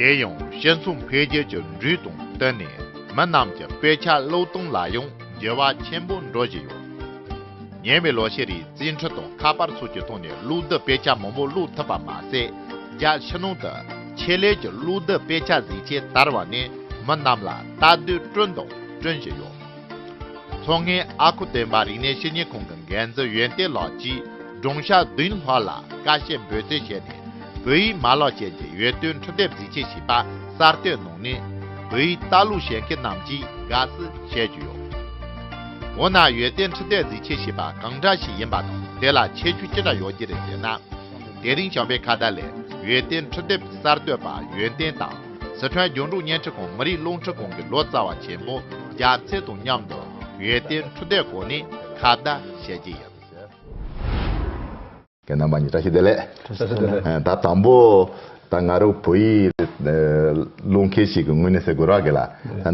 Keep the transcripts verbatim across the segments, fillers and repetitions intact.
དེ་ཡང་སྤྱི་ཚོགས་འཕེལ་རྒྱས་ཀྱི་འགྲོས་དང་བསྟུན་ནས་མི་རྣམས་ཀྱི་དཔེ་ཆ་ཀློག་སྟངས་ལ་ཡང་འགྱུར་བ་ཆེན་པོ་འགྲོ་བཞིན་ཡོད། ཉེ་བའི་ལོ་ཤས་རིང་རྩིས་འཕྲུལ་དང་ཁ་པར་སོགས་ཀྱི་ཐོག་ནས་གློག་རྡུལ་དཔེ་ཆ་མང་པོ་ཀློག་ཐུབ་པ་མ་ཟད། རྒྱ་ཕྱི་ནང་དུ་ཆེད་ལས་ཀྱི་གློག་རྡུལ་དཔེ་ཆ་གཟིགས་ཆས་དར་བ་ནས་མི་རྣམས་ལ་ལྟ་འདོད་བསྐྲུན་དང་བསྐྲུན་བཞིན་ཡོད། མཚོ་སྔོན་ཨ་ཁུ་སྟོན་པ་རིག་གནས་ཞིབ་གཉེར་ཁང་གི་འགན་འཛིན་ཡོན་ཏན་ལགས་ཀྱིས་སྦྲང་ཤར་བདུན་ལྷག་ལ་ཀ་ཤེད་འབོད་རྩིས་བྱས་ནས་བོད་ཡིག་མ་ལག་ཅན་གྱི་ཡོན་ཏན་འཕྲུལ་དེབ་གཟིགས་ཆས་ཞེས་པ་གསར་གཏོད་གནང་ནས་བོད་ཡིག་ལྟ་ཀློག་བྱེད་མཁན་རྣམས་ཀྱིས་དགའ་བསུ་བྱེད་ཀྱི་ཡོད། འོ་ན་ཡོན་ཏན་འཕྲུལ་དེབ་གཟིགས་ཆས་ཞེས་པ་གང་འདྲ་ཞིག་ཡིན་པ་དང་དེ་ལ་ཁྱད་ཆོས་ཅི་འདྲ་ཡོད་ཀྱི་རེད་ཟེར་ན། དེ་རིང་བྱམས་པའི་ཁ་བརྡ་ལས་ཡོན་ཏན་འཕྲུལ་དེབ་གསར་གཏོད་པ་ཡོན་ཏན་དང་སི་ཁྲོན་རྒྱང་སྒྲོག་བརྙན་འཕྲིན་ཁང་མི་རིགས་རླུང་འཕྲིན་ཁང་གི་ལོ་ཙཱ་བ་ཆེན་པོ་རྒྱལ་མཚན་དང་མཉམ་དུ་ཡོན་ཏན་འཕྲུལ་དེབ་སྐོར་ནས་ཁ་བརྡ་བྱེད་ཀྱི་ཡིན། རྣམ་པ་གཉིས་བཀྲ་ཤིས་བདེ་ལེགས། བཀྲ་ཤིས་བདེ་ལེགས། ད་དང་པོ་ད་ང་རང་བོད་ཡིག་ཀློག་མཁན་ཞིག་གི་ངོས་ནས་ཟེར་དགོས་ར་གི་ལ།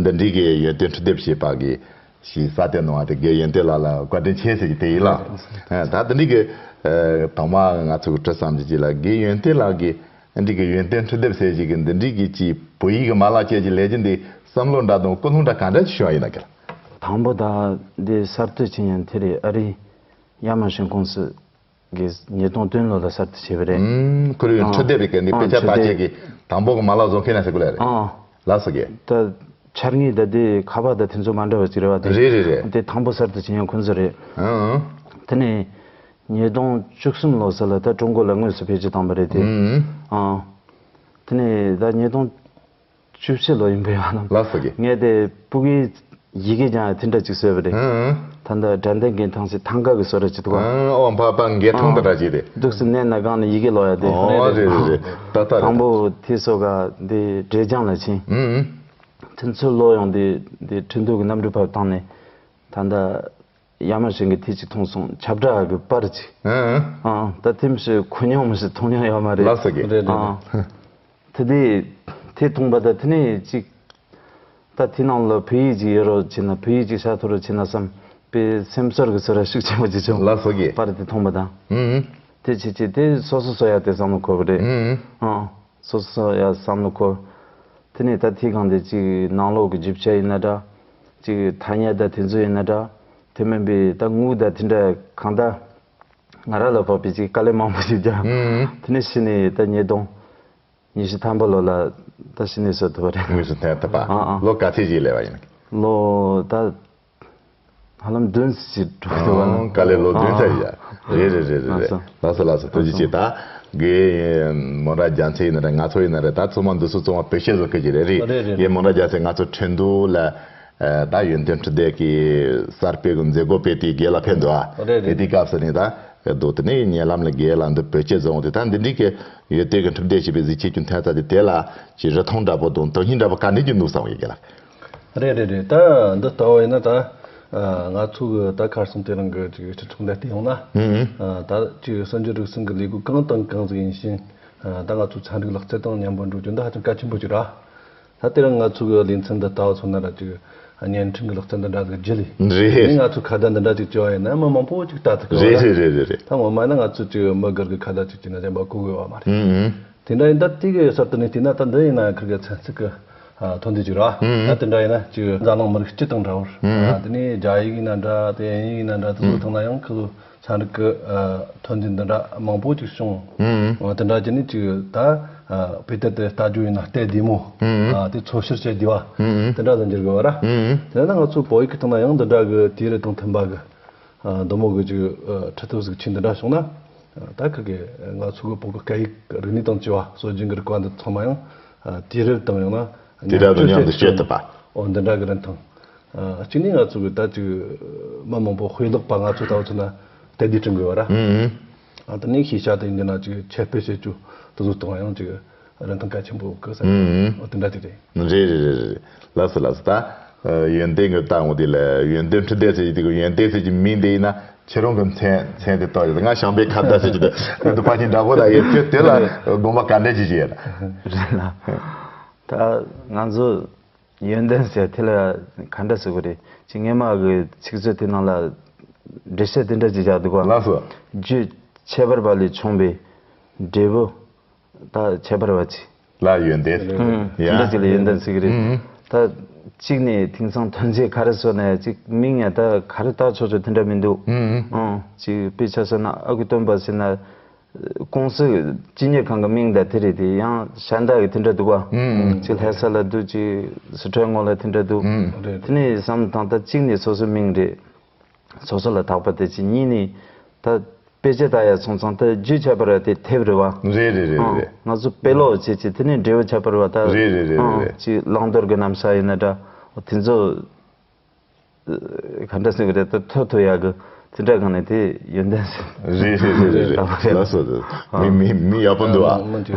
ད་འདི་འདྲའི་གི་ཡོན་ཏན་འཕྲུལ་དེབ་ཞེས་པ་གི་ཞིག་གསར་གཏོད་གནང་བ་དེ་དགེ་ཡོན་ཏན་ལགས་ལ་བཀའ་དྲིན་ཆེ་ཟེར་གྱི་དེ་ཡིན་ལ། ད་འདི་འདྲའི་གི་དང་མ་ང་ཚོ་གི་དྲི་བསམ་གྱི་ཅིག་ལ་དགེ་ཡོན་ཏན་ལགས་ཀྱི་འདི་གི་ཡོན་ཏན་འཕྲུལ་དེབ་ཟེར་ཞིག་གི་འདི་འདྲའི་གི་ཅིག་བོད་ཡིག་གི་མ་ལག་ཅན་གྱི་ལས་རྒྱུ་འདི་བསམ་བློ་འདྲ་དང་ཀུན་སློང་འདྲ་ག་འདྲ་ཞིག་བྱུང་བ་ཡིན་ན་གི་ལ། དང་པོ་ད་འདི་གསར་གཏོད་བྱེད་མཁན་དེ་རེད། ཨ་རི་ཡ་མ་ཤིན་ཀུང་སི་གིས་ཉིས་སྟོང་བདུན་ལོ་ལ་གསར་གཏོད་བྱས་པ་རེད། ཨུམ། ཁོ་རང་ཨ། འཕྲུལ་དེབ་ཀྱི་ནི་ཨ། དཔེ་ཆ་འཕྲུལ་ལྟ་དེབ་ཅེས་ཀྱི་དང་པོ་གི་མ་ལག་བཟོ་མཁན་ན་ཟེར་གོ་ལ་རེད། ཨ། ལགས་སོ་གི། ད་འཆར་ངེས་ད་དེ་ཁ་པར་ད་དེ་ཚོ་མ་འདྲ་བ་ཅིག་རེད་བ་དེ། རེད་རེད་རེད། དེ་དང་པོ་གསར་གཏོད་བྱེད་མཁན་ཁོ་ཚོ་རེད། ཨང་ཨང་། དེ་ནས་ཉིས་སྟོང་བཅུ་གསུམ་ལོ་ས་ལ་ད་ཀྲུང་གོ་ལ་དངོས་སུ་བེད་སྤྱོད་བཏང་པ་རེད་དེ། ཨང་། དེ་ནས་ད་ཉིས་སྟོང་བཅུ་བཞི་ལོ་ཡིན་པའི་ཡང་ན། ལགས་སོ་གི། ངས་དེ་སྤུ་གུའི་ཡི་གེ་སྦྱང་ཡ་དེ་འདྲ་ཅིག་བཟོས་པ་རེད། ཨང་ཨང་། ད་ལྟ་དགྲ་ལྡན་རྒན་ཐང་སི་ཐང་ག་གི་བཟོ་འདྲ་ཅིག་འདུག་ག་ཨང་། ཨོ་ཕ་ཕ་རྒན་ཐང་དེ་འདྲ་ཅིག་རེད། འདུག་སེ་གནས་ན་སྒང་ནས་ཡི་གེ་ཀློག་ཡ་དེ། ཨོ་རེད་རེད་རེད། ད་ལྟ་རེད། དང་པོ་དེ་སོ་ག་དེ་འབྲས་ལྗོངས་ལ་ཕྱིན། ཨང་ཨང་། དེ་ཚོའི་ལོ་ཡང་དེ་དེ་ཁྲིན་ཏུའུ་གི་གནམ་གྲུ་ཕར་བཏང་ནས་ད་ལྟ་ཡ་མ་ཤིན་གི་དེ་ཅིག་མཐོང་སོང་། ཆབ་བྲག་གི་པར་ཅིག་ཨང་། ཨང་། ད་དེ་མི་ཤེས་གོ་མྱོང་མི་ཤེས་མཐོང་མྱོང་ཡོད་མ་རེད། ལགས་སོ་གི། རེད་རེད་རེད། ཨང་། དེ་དེ་དེ་མཐོང་པ་ད་དེ་ནས་ཅིག་ད་དེ་ནང་ལ་བོད་ཡིག་ཅིག་ཡོད་རོགས་བྱས་ན་བོད་ཡིག་ཅིག་ཤར་ཐུབ་རོགས་བྱས་ན་བསམ་པའི་སེམས་ཚོར་གི་ཚོར་བ་ཤུགས་ཆེན་པོ་ཅིག་བྱུང་། ལགས་སོ་གི། པར་དེ་མཐོང་པ་དང་། ཨང་། དེ་བྱས་བྱས་དེ་སོ་སོ་སོ་ཡ་དེ་བསམ་བློ་འཁོར་བ་རེད། ཨང་། སོ་སོ་ཡ་བསམ་བློ་འཁོར། དེ་ནས་ད་དེའི་སྒང་དེ་ཅིག་ནང་ལོགས་ཀྱི་རྒྱུ་ཆ་ཡིན་ན་འདྲ། ཅིག་ཐ་སྙད་ད་དེ་ཚོ་ཡིན་ན་འདྲ། དེ་མིན་པའི་ད་དངུལ་ད་དེ་འདྲ་གང་ལྟར་ང་རང་ལ་ཕོག་པའི་ཅིག་དཀའ་ལས་མང་པོ་ཞིག་བརྒྱབ། ཨང་། དེ་ནས་གཞི་ནས་ད་ཉིས་སྟོང་ཉི་ཤུ་ཐམ་པ་ལོ་ལ་ད་གཞི་ནས་བཟོ་ཐུབ་པ་རེད། དངོས་སུ་ཐོན་ཐུབ་པ། ཨང་ཨང་། ལོ་ག་ཚོད་ཅིག་སླེབས་པ་ཡིན། ལོ་ད་ཧ་ལམ་བདུན་ཞིག་འགྲོ་གི་འདུག་བ་ན། ཨང་། དཀའ་ལས་ལོ་བདུན་ཙམ་ཡ། རེད་རེད་རེད་རེད་རེད། ལགས་སོ། ལགས་སོ་ལགས་སོ། ཐུགས་རྗེ་ཆེ། ད་དགེ་མོན་ར་རྒྱལ་མཚན་ཡིན་ན་རེད། ང་ཚོ་ཡིན་ན་རེད། ད་ཚང་མ་འདི་ཚོ་ཚང་མ་བོད་གཞས་བཟོ་མཁན་ཅིག་རེད། རེད་རེད། དགེ་མོན་ར་རྒྱལ་མཚན་ང་ཚོ་ཁྲིན་ཏུའུ་ལ་ད་ཡོན་ཏན་འཕྲུལ་དེབ་ཀྱི་གསར་སྤེལ་གྱི་མཛད་སྒོ་སྤེལ་དུས་དགེ་ལ་ཕེབས་འདུག་ཨ། རེད་རེད། དེ་དུས་སྐབས་སུ་ནི་ད་རྡོ་དེ་ནས་ཉེ་ལམ་ལ་དགེ་ལ་འདི་བོད་གཞས་བཟོ་འོང་དུས་ད་འདི་འདྲའི་གི་ཡོན་ཏན་གྱི་འཕྲུལ་དེབ་ཞེས་པའི་གཟིགས་ཆས་ཀྱི་ཐོན་ས་དེ་དེ་ལ་ཅིག་རིན་ཐང་འདྲ་པོ་དང་དོན་སྙིང་འདྲ་པོ་ག་འདྲ་ཅིག་འདུག་བསམ་གི་ལ། རེད་རེད་རེད། ད་འདི་ལྟ་བུ་ཡིན་ན་ད་ང་ཚོ་གི་ད་ཁ་སང་དེ་རིང་གི་ཅིག་སྤྱི་ཚོགས་འདི་བལྟས་ཡོང་ན། ཨང་། ད་ཅིག་གསར་འགྱུར་རིག་གསུམ་གི་ལས་འགུལ་གང་དང་གང་ཟིག་ཡིན་ཕྱིན་ད་ང་ཚོ་ཚན་རིག་ལག་རྩལ་དང་མཉམ་པོ་འགྲོ་རྒྱུ་འདི་ཧ་ཅང་གལ་ཆེན་པོ་ཅིག་རེད། ད་དེ་རིང་ང་ཚོ་གི་ལེ་ཚན་འདི་ལྟ་བུ་མཚོན་ན་ར་ཅིག་བརྙན་འཕྲིན་གི་ལག་རྩལ་འདི་འདྲ་ཟིག་བརྒྱུད་ལས། རེད། ནི་ང་ཚོ་ཁ་བརྡ་འདི་འདྲ་ཅིག་བྱས་པ་ཡིན་ན་མི་མང་པོ་ཅིག་ལྟ་ཐུབ་གི་རེད། རེད་རེད་རེད་རེད། ད་ངོ་མ་ན་ང་ཚོ་ཅིག་མི་སྒེར་གི་ཁ་བརྡ་ཅིག་བྱས་ན་གཞན་པ་གོ་དགོས་པ་མ་རེད། ཨང་ཨང་། དེ་འདྲ་ཡིན་ད་དེ་གི་གསར་དུ་ནས་བལྟས་ན་ད་འདི་ཡིན་ན་ཁིར་གི་ཚན་རྩལ་གི་ཐོན་རྫས་ཅིག་རེད། ཨང་། ད་དེ་འདྲ་ཡིན་ན་ཅིག་འཛམ་གླིང་མི་རིགས་སྤྱི་དང་འདྲ་བར། ཨང་། དེ་ནས་རྒྱ་ཡིག་ཡིན་ན་འདྲ། དེ་དབྱིན་ཡིག་ཡིན་ན་འདྲ། དེ་ཚོ་ཐང་ན་ཡང་ཁི་ཚོ་ཚན་རིག་གི་ཐོན་རྫས་འདི་འདྲ་མང་པོ་ཅིག་བྱུང་། ཨང་། དེ་འདྲ་བྱས་ནས་ཅིག་ད་བོད་དེབ་དེ་ལྟ་རྒྱུ་ཡིན་ན་ལྟ་བདེ་མོ། ཨང་། དེ་འཚོལ་བཤེར་བྱེད་བདེ་བ། ཨང་། དེ་འདྲ་ལ་འགྱུར་དགོས་པ་ར། ཨང་། དེ་ན་ང་ཚོ་བོད་ཡིག་གི་ཐང་ན་ཡང་འདི་འདྲ་གི་དུས་རབས་དང་མཐུན་པ་གི་འདི་མོ་གི་ཅིག་ཁྲི་ཐོག་ཟིག་ཆེན་འདི་འདྲ་བྱུང་ན། ད་ཁི་གི་ང་ཚོ་གི་བོད་གི་སྐད་ཡིག་རིག་གནས་དང་བཅས་པ་སྲོལ་རྒྱུན་གི་རིག་པ་འདི་ཚང་མ་ཡང་དུས་རབས་དང་ཡང་ན་དུས་རབས་དང་མཉམ་དུ་སྤྱོད་ཐུབ་པ། འོ་འདི་འདྲ་གི་རིན་ཐང་། གཅིག་ནི་ང་ཚོ་གི་ད་ཅིག་མི་མང་པོ་དཔེ་ཀློག་པ་ང་ཚོ་ལྟ་བུ་ཚོ་ན་དད་ལྡན་བསྐྲུན་དགོས་པ་ར། ཨང་། ཨང་། ཨ་དེ་ནས་ཤེས་བྱ་དེ་ཡིན་ན་ཅིག་ཁྱབ་སྤེལ་བྱེད་རྒྱུ་དེ་ཚོ་གཏོང་ཡང་ཅིག་རིན་ཐང་གལ་ཆེན་པོ་གི་ས། ཨང་། ཨང་། འོ་དེ་འདྲ་དེ་རེད། རེད་རེད་རེད་རེད། ལགས་སོ་ལགས་སོ། ད་ཡོན་ཏན་གི་ལྟ་འོང་དེ་ལ་ཡོན་ཏན་འཕྲུལ་དེབ་ཟེར་གྱི་དེ་གི་ཡོན་ཏན་ཟེར་གྱི་མིང་དེ་ཡིན་ན་ཁྱེད་རང་གི་མཚན་མཚན་དེ་བཏགས་ཡོད། ང་བྱམས་པའི་ཁ་བརྡ་ཟེར་གྱི་དེ་དེ་ཕ་ཆེན་འདྲ་པོ་ད་ཡོད་ཀྱི་དེ་ལ་དགོངས་པ་ག་འདྲ་ཅིག་བཞེས་ཡོད། རེད་ལ། ད་ང་ཚོ་ཡོན་ཏན་ཟེར་དེ་ལ་ག་འདྲ་ཟེར་དགོས་རེད། ཅིག་སྔོན་མ་གི་ཚིག་མཛོད་དེ་ནང་ལ་འགྲེལ་བཤད་དེ་འདྲ་ཅིག་བཞག་འདུག་ག། ལགས་སོ། རྒྱུ་ཁྱད་པར་བ་ལས་བྱུང་བའི་འབྲས་བུ་ད་ཁྱད་པར་བ་ཅིག་ལ་ཡོན་ཏན། ཨང་། ཡ། དེ་འདྲ་ཅིག་ལ་ཡོན་ཏན་ཟེར་གི་རེད། ཨང་། ད་གཅིག་ནས་དེང་སང་ཐོན་རྫས་ག་རེ་བཟོ་ན་ཡང་གཅིག་མིང་ཡང་ད་ག་རེ་བཏགས་ཆོག་ཆོག་དེ་འདྲ་མི་འདུག་ཨང་། ཨང་། གཅིག་དཔེ་ཆ་བཞག་ན་ཨ་ཁུ་སྟོན་པ་ཟེར་ན། ཀུང་སི་སྤྱི་གཉེར་ཁང་གི་མིང་ད་དེ་རེད་དེ། ཡང་གཞན་དག་གི་དེ་འདྲ་འདུག་བ། ཨང་། གཅིག་ལྷ་ས་ལ་འདུག་གཅིག་སི་ཁྲོན་ངོས་ལ་དེ་འདྲ་འདུག་ཨང་། རེད། དེ་ནས་བསམ་བློ་བཏང་ད་གཅིག་ནས་སོ་སོའི་མིང་རེད། སོ་སོ་ལ་བཏགས་པ་དེ་གཅིག་གཉིས་ནས་ད་དཔེ་ཆ་ལྟ་ཡ་སོང་ཙང་ད་རྒྱུ་ཁྱད་པར་བ་དེ་ཐེབས་རེད་བ། རེད་རེད་རེད། ཨང་། རེད། ང་ཚོ་དཔེ་ཀློག་བྱེད་ཀྱི་དེ་ནས་འབྲས་བུ་ཁྱད་པར་བ་ད། རེད་རེད་རེད། ཨང་། རེད། གཅིག་བླང་དོར་གྱི་རྣམ་གཞག་ཡིན་ན་འདྲ། དེ་ཚོ་ག་འདྲ་ཟེར་གི་རེད། ད་ཐོ་ཐོ་ཡག་གི་དེ་འདྲ་གང་ནས་དེ་ཡོན་ཏན་ཟེར། རེད་རེད་རེད་རེད། ལགས་སོ། མི་མི་མི་ཡག་པོ་འདུག་ཨ།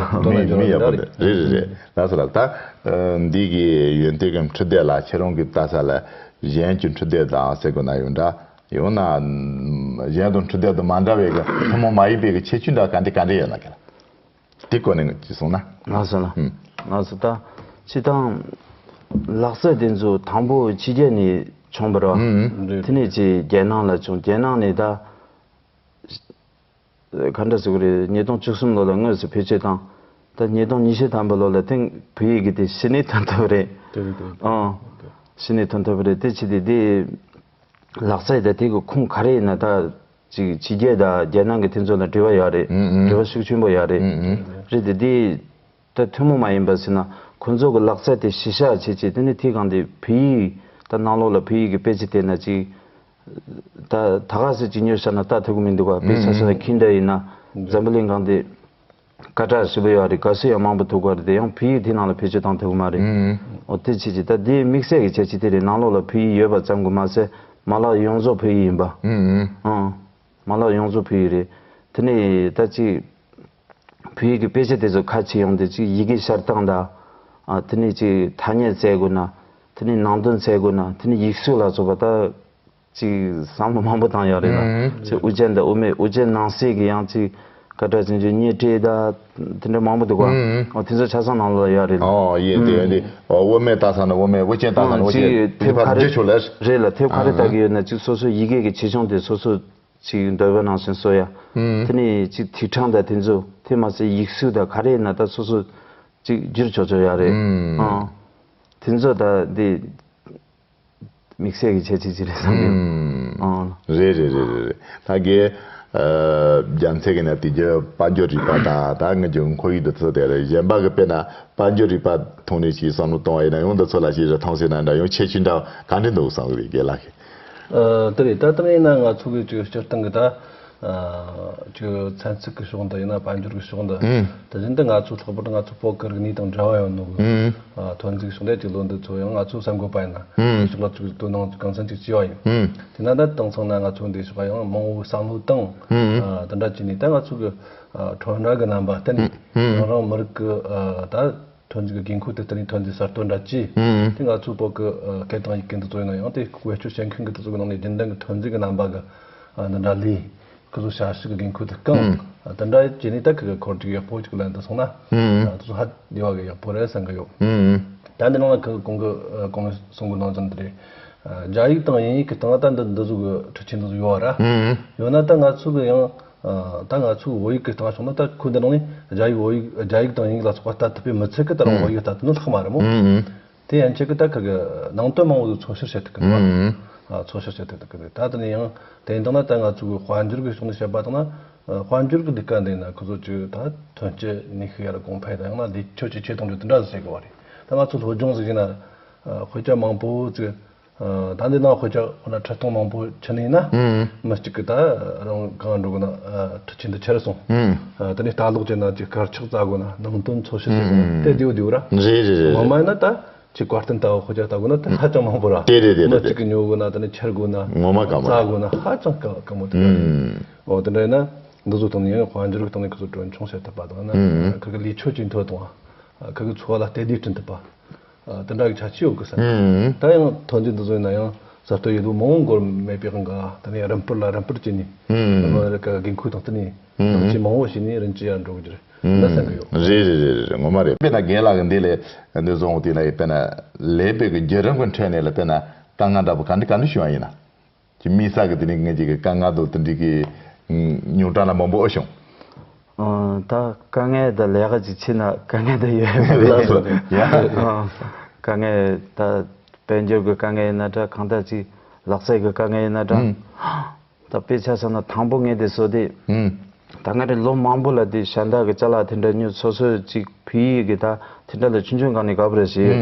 མི་མི་ཡག་པོ་འདུག་རེད་རེད་རེད། ལགས་སོ་ལགས། ད་འདི་གི་ཡོན་ཏན་གྱི་འཕྲི་སྡེ་ལ་ཁྱེད་རང་གི་ལྟ་ས་ལ་གཞན་གྱི་འཕྲི་སྡེ་དང་ཟེར་དགོས་ན་ཡོད་འདྲ། ཡང་ན་གཞན་དང་འཕྲི་སྡེ་དང་མ་འདྲ་བའི་གི་ཐུན་མོང་མ་ཡིན་པའི་གི་ཁྱད་ཆོས་འདྲ་ག་འདྲ་ག་འདྲ་ཡོད་ན་གི་ལ། དེ་སྐོར་ནས་ཅིག་གསུངས་ན། ལགས་སོ་ལགས། ཨུམ། ལགས་སོ། ད་སྤྱིར་བཏང་ལག་རྩལ་དེ་ཚོ་དང་པོ་ཕྱི་རྒྱལ་ནས་བྱུང་བ་རེད་བ། ཨུམ། དེ་ནས་ཅིག་རྒྱལ་ནང་ལ་བྱུང་། རྒྱལ་ནང་ནས་ད་ག་འདྲ་ཟེར་དགོས་རེད། ཉིས་སྟོང་བཅུ་གསུམ་ལོ་ལ་དངོས་སུ་བེད་སྤྱོད་བཏང་། ད་ཉིས་སྟོང་ཉི་ཤུ་ཐམ་པ་ལོ་ལ་ཐེངས་བོད་ཡིག་གི་དེ་གཞི་ནས་ཐོན་ཐུབ་པ་རེད། དེ་རེད་དེ་རེད། ཨང་། གཞི་ནས་ཐོན་ཐུབ་པ་རེད། དེ་ཅི་སྟེ་དེ། ལག་རྩལ་དང་དེ་གི་ཁུངས་ག་རེ་ཡིན་ན་ད་ཅིག་ཕྱི་རྒྱལ་དང་རྒྱལ་ནང་གི་དེ་ཚོ་ལ་འབྲེལ་བ་ཡོད་རེད། ཨུ་ཨུ། འབྲེལ་བ་ཤུགས་ཆེན་པོ་ཡོད་རེད། ཨུ་ཨུ། རེད་དེ་དེ་ད་ཐུན་མོང་མ་ཡིན་པ་ཟེར་ན་ཁོ་ཚོ་གི་ལག་རྩལ་དེ་གཞི་བཞག་བྱེད་ཆེད་དེ་ནི་དེ་གང་དེ་བོད་ཡིག་ད་ནང་ལོགས་ལ་བོད་ཡིག་གི་དཔེ་ཆ་བལྟས་ན་ཅིག་ད་ད་ག་ཟེར་ཅིག་ཉོས་བཞག་ན་ལྟ་ཐུབ་ཀྱི་མི་འདུག་བ། དཔེ་ཆ་ཆ་ལ་ཁྱིམ་དུ་ཡིན་ན་འཛམ་བུ་གླིང་གང་དེ། སྐད་གྲགས་ཞེ་པོ་ཡོད་རེད། དགའ་བསུ་ཡང་མང་པོ་ཐོབ་ཀྱི་རེད་དེ། ཡང་བོད་ཡིག་དེ་ནང་ལ་བེད་སྤྱོད་བཏང་ཐུབ་ཀྱི་མ་རེད། ཨང་། འོ་དེ་བྱས་ཀྱི་ད་དེའི་དམིགས་བསལ་གྱི་ཁྱད་ཆོས་དེ་རེད། ནང་ལོགས་ལ་བོད་ཡིག་ཡོད་པ་ཙམ་གྱིས་མ་ཟད་མ་ལག་ཡོངས་རྫོགས་བོད་ཡིག་ཡིན་པ། ཨང་། ཨང་། མ་ལག་ཡོངས་རྫོགས་བོད་ཡིག་རེད། དེ་ནས་ད་ཅིག་བོད་ཡིག་གི་དཔེ་ཆ་དེ་ཚོ་ཁ་ཕྱེ་ཡོང་དུས་ཅིག་ཡི་གེ་ཤར་སྟངས་དང་། ཨ། དེ་ནས་ཅིག་ཐ་སྙད་བཙལ་དགོས་ན། དེ་ནས་ནང་དོན་བཙལ་དགོས་ན། དེ་ནས་ཡིག་གཟུགས་ལ་སོགས་པ་ད། ཅིག་བསམ་བློ་མང་པོ་བཏང་ཡོད་རེད་ལ། ཨང་། ཅིག་དབུ་ཅན་དང་དབུ་མེད། དབུ་ཅན་ནང་གསེས་ཀྱི་ཡང་ཅིག་སྐད་གྲགས་ཅན་གྱི་སྙན་འགྲེལ་དང་དེ་འདྲ་མང་པོ་འདུག་ག་ཨང་། འོ་དེ་ཚོ་ཆ་ཚང་ནང་ལ་ཡོད་རེད་ལ། ཨོ་ཡེ་དེ་ཡོད་དེ། ཨོ་དབུ་མེད་ལྟ་ས་ན་དབུ་མེད། དབུ་ཅན་ལྟ་ས་ན་དབུ་ཅན། ཅིག་དེ་ཕར་ཕར་ཁ་རེ་འགྲེལ་ཆོག་ལ། རེད་ལ། དེ་ཕར་ཁ་རེ་ཨང་ལྟ་གི་ཡོད་ན་ཅིག་སོ་སོ་ཡི་གེ་གི་ཆེ་ཆུང་དེ་སོ་སོ་ཅིག་འདོད་པ་ནང་བཞིན་བཟོ་ཡ། ཨང་། དེ་ནས་ཅིག་ཐིག་ཕྲེང་དང་དེ་ཚོ། དེ་མ་ཟད་ཡིག་གཟུགས་དང་ག་རེ་ཡིན་ན་ད་སོ་སོ་ཅིག་བསྒྱུར་ཆོག་ཆོག་ཡ་རེད། ཨང་། ཨང་། དེ་ཚོ་ད་འདི། དམིགས་བསལ་གྱི་ཁྱད་ཆོས་ཅིག་རེད་བསམ་གྱི། ཨང་། རེད་རེད་རེད་རེད་རེད། ད་གའི་རྒྱ་མཚན་གྱི་ནང་དེ་རྒྱུ་དཔལ་འབྱོར་རིག་པ་དང་ད་ངེད་ཀྱི་ཁོར་ཡུག་འདི་ཚོ་དེ་རེད། གཞན་པ་གི་དཔེར་ན་དཔལ་འབྱོར་རིག་པ་ཐོག་ནས་ཅིག་བསམ་བློ་གཏོང་བ་ཡིན་ན་ཡང་འདི་ཚོ་ལ་ཅིག་རིན་ཐང་ཟེར་ན་འདྲ། ཡང་ཁྱད་ཆོས་འདྲ་ག་འདྲ་འདུག་བསམ་གི་རེད་རྒན་ལགས་ཀྱིས། ཨ། དེ་རེད། ད་དེ་ནས་ཡིན་ན་ང་ཚོ་གི་ཅིག་སྤྱིར་བཏང་གི་ད། ཨ། ཅིག་ཚན་རྩལ་གི་ཕྱོགས་འདི་ཡིན་ན་དཔལ་འབྱོར་གི་ཕྱོགས་འདི། ཨང་། དེ་བཞིན་དུ་ང་ཚོ་ལྷག་པར་དུ་ང་ཚོ་བོད་གི་རིག་གནས་དང་འབྲེལ་བ་ཡོད་ནོ་གི། ཨང་། ཨ། ཐོན་རྫས་ཕྱོགས་འདི་ཅིག་ལོ་འདི་ཚོ་ཡང་ང་ཚོ་གསར་འགོད་པ་ཡིན་ན། ཨང་། ཕྱོགས་ལ་ཅིག་དོ་སྣང་གང་འཚམ་ཅིག་བྱས་པ་ཡིན། ཨང་། དེ་ན་ད་དེང་སང་ན་ང་ཚོ་འདི་ཕྱོགས་ཡང་མང་བོ་བསམ་བློ་བཏང་། ཨང་། ཨ། དེ་འདྲ་བྱས་ནས་ད་ང་ཚོ་གི། ཨ། ཁྲོམ་ར་གི་རྣམ་པ་བསྟན་ནས། ཨང་། རང་རང་མི་རིགས་གི། ཨ། ད། ཐོན་རྫས་ཀྱི་དགོས་མཁོ་དེ་ལྟ་ནས་ཐོན་རྫས་གསར་གཏོད་འདྲ་བྱས། ཨང་། དེ་ང་ཚོའི་བོད་ཀྱི་ཨ་སྐད་དང་ཡི་གེ་འདི་ཚོ་ཡིན་ན་ཡང་དེ་བེད་སྤྱོད་བྱེད་མཁན་གྱི་དེ་ཚོ་གི་ནང་ནས་རྒྱུན་ལྡན་གྱི་ཐོན་རྫས་ཀྱི་རྣམ་པ་གི་ཨ་འདི་འདྲ་ལས་ཁོ་ཚོ་བྱ་ཕྱུགས་ཀྱི་དགོས་མཁོ་དེ་བསྐང་། ཨང་། ཨ་དེ་འདྲ་བྱས་ནས་ད་ཁི་གི་འཁོར་རྒྱུག་ཡག་པོ་ཅིག་ལ་འདི་སོང་ན། ཨང་། ཨ་དེ་ཚོ་ཧ་བདེ་བ་གི་ཡག་པོ་རེད་བསམ་གི་ཡོད། ཨང་། ད་འདི་ནང་ལ་ཁི་གི་གོང་གི་ཨ་གོང་ནས་གསུང་གི་ནང་བཞིན་དེ་རེད། ཨ་རྒྱ་ཡིག་དང་དབྱིན་ཡིག་གི་སྟེང་ལ་ད་འདི་འདི་ཚོ་གི་འཕྲུལ་ཆས་འདི་ཚོ་ཡོད་ར། ཨང་། ཡོད་ན་ད་ང་ཚོ་གི་ཡང་། ཨ་ད་ང་ཚོའི་བོད་ཡིག་གི་སྟེང་སོང་ན་ད་ཁོ་འདི་ནང་ནས་རྒྱ་ཡིག་བོད་ཡིག་རྒྱ་ཡིག་དང་དབྱིན་ཡིག་ལ་སོགས་པ་ལྟ་ཐུབ་པའི་མི་ཚད་ཀི་ད་རུང་ཨང་། བོད་ཡིག་ལྟ་ཐུབ་ནི་ལྷག་མ་རེད་མོ། ཨང་ཨང་། དེ་ཡན་ཆད་ཀི་ད་ཁི་གི་ནང་དོན་མང་བོ་ཚོ་བཤེར་བྱེད་ཐུབ་ཀི་འདུག་ཨང་ཨང་། ཨ་ཚོ་བཤེར་བྱེད་ཐུབ་ཀི་འདུག་ད་དེ་ནས་ཡང་དེ་ཡིན་དང་ན་ད་ང་ཚོ་གི་དཔལ་འབྱོར་གི་ཕྱོགས་ནས་བཤད་པ་དང་ན། ཨ་དཔལ་འབྱོར་གི་ལས་ཀ་འདི་ན་ཁོ་ཚོ་ཅིག་ད་ཐོན་སྐྱེད་ནུས་ཤུགས་ཡར་གོང་འཕེལ་དང་ཡང་ན་ལས་ཆོད་ཅིག་ཆེ་གཏོང་རྒྱུ་དེ་འདྲ་ཟིག་བྱེད་དགོས་པ་རེད། ད་ང་ཚོ་སློབ་སྦྱོང་ཟིག་བྱས་ན་ཨ་དཔེ་ཆ་མང་པོ་ཅིག་ཨ་ད་འདི་ནང་དཔེ་ཆ་ཁོ་ན་ཁྲི་སྟོང་མང་པོ་ཁྱེར་ནས་ཡིན་ན། ཨང་། མི་གཅིག་གིས་ད་རང་གང་འགྲོ་དགོས་ན་ཨ་ཁྲི་ཆེན་དུ་ཁྱེར་སོང་། ཨང་། ཨ་དེ་ནས་ལྟ་ཀློག་བྱས་ན་ཅིག་དཀར་ཆག་བཙལ་དགོས་ན་ནང་དོན་འཚོལ་ཞིབ་བྱེད་དགོས་ན། ཨང་། དེ་བདེ་བོ་བདེ་བོ་ར། རེད་རེད་རེད་ངོ་མ་རེད། ཡིན་ན་ད་ཅིག་བཀའ་བསྟན་ལྟ་བུ་དཔེ་ཆ་ལྟ་དགོས་ན་དེ་ཧ་ཅང་མང་པོ་ར། དེ་རེད་དེ་རེད་མི་དེ་གཅིག་གིས་ཉོ་དགོས་ན་དེ་ནས་ཁྱེར་དགོས་ན། ངོ་མ་དཀའ་མོ་བཙལ་རེད། དགོས་ན་ཧ་ཅང་དཀའ་དཀའ་མོ་དེ་རེད། ཨང་། འོ་དེ་འདྲ་ཡིན་ན་འདི་ཚོ་དང་ནི་དཔལ་འབྱོར་གི་སྟེང་ནས་ཁོ་ཚོ་གྲོན་ཆུང་བྱེད་ཐུབ་པ་དང་ན། ཨང་། ཁོ་གི་ལས་ཆོད་ཅིག་མཐོ་གཏོང་བ། ཁོ་གི་འཚོ་བ་ལ་སྟབས་བདེ་བསྐྲུན་ཐུབ་པ། ཨ་དེ་འདྲ་གི་ཆ་ཆེ་ཡོད་གི་ཟེར། ཨང་། ད་ཡང་ཐོན་རྫས་འདི་ཚོ་ཡིན་ན་ཡང་གསར་གཏོད་ཡེད་དུས་མང་བོ་འགོར་མེད་པའི་དབང་གིས་དེ་ནས་རིམ་སྤར་ལ་རིམ་སྤར་བྱས་ནས། ཨང་། མི་རིགས་ཀྱི་དགོས་མཁོ་དང་བསྟུན་ནས། ཨང་། ཐམས་ཅད་མང་བོ་བྱས་ནས་རིམ་གྱིས་ཡར་འགྲོ་གི་རེད། ཨང་། ད་བསམ་གི་ཡོད། རེད་རེད་རེད་རེད། ངོ་མ་རེད། དཔེར་ན་རྒན་ལགས་ཀྱིས་འདི་ལས་འདི་བཟུང་དེ་ལ་ཡི་དཔེར་ན་ལས་པའི་གི་བརྒྱུད་རིམ་གི་ཁྲོད་ནས་ལ་དཔེར་ན་དཀའ་ངལ་འདྲ་པོ་ག་འདྲ་ག་འདྲ་བྱུང་བ་ཡིན་ན། ཀྱི་དམིགས་བསལ་གྱི་དེ་ནི་ངེད་ཀྱི་དཀའ་ངལ་དང་དེ་འདྲའི་གི་རྙོག་དྲ་ལ་མང་པོ་ཨེ་བྱུང་། ཨ། ད་དཀའ་ངལ་དང་ལས་ཀ་ཅིག་བྱེད་ན་དཀའ་ངལ་དང་ཡོད་མ་རེད། ལགས་སོ། ཡ། ཨ། དཀའ་ངལ་ད་དཔལ་འབྱོར་གྱི་དཀའ་ངལ་ཡིན་ན་འདྲ། གང་ལྟར་ཅིག་ལག་རྩལ་གྱི་དཀའ་ངལ་ཡིན་ན་འདྲ། ཨུམ། ད་དཔེ་ཆ་བཞག་ན་དང་པོ་ངས་དེ་བཟོ་དུས། ཨུམ། ད་ང་རེ་ལོ་མང་པོ་ལ་དེ་ཞལ་འདག་གི་ཅ་ལག་དེ་འདྲ་ཉོ། སོ་སོ་ཅིག་བོད་ཡིག་གི་ད་དེ་འདྲ་ལ་ཆུང་ཆུང་སྒང་ནས་དགའ་པོ་ར་བྱས་ཡོད།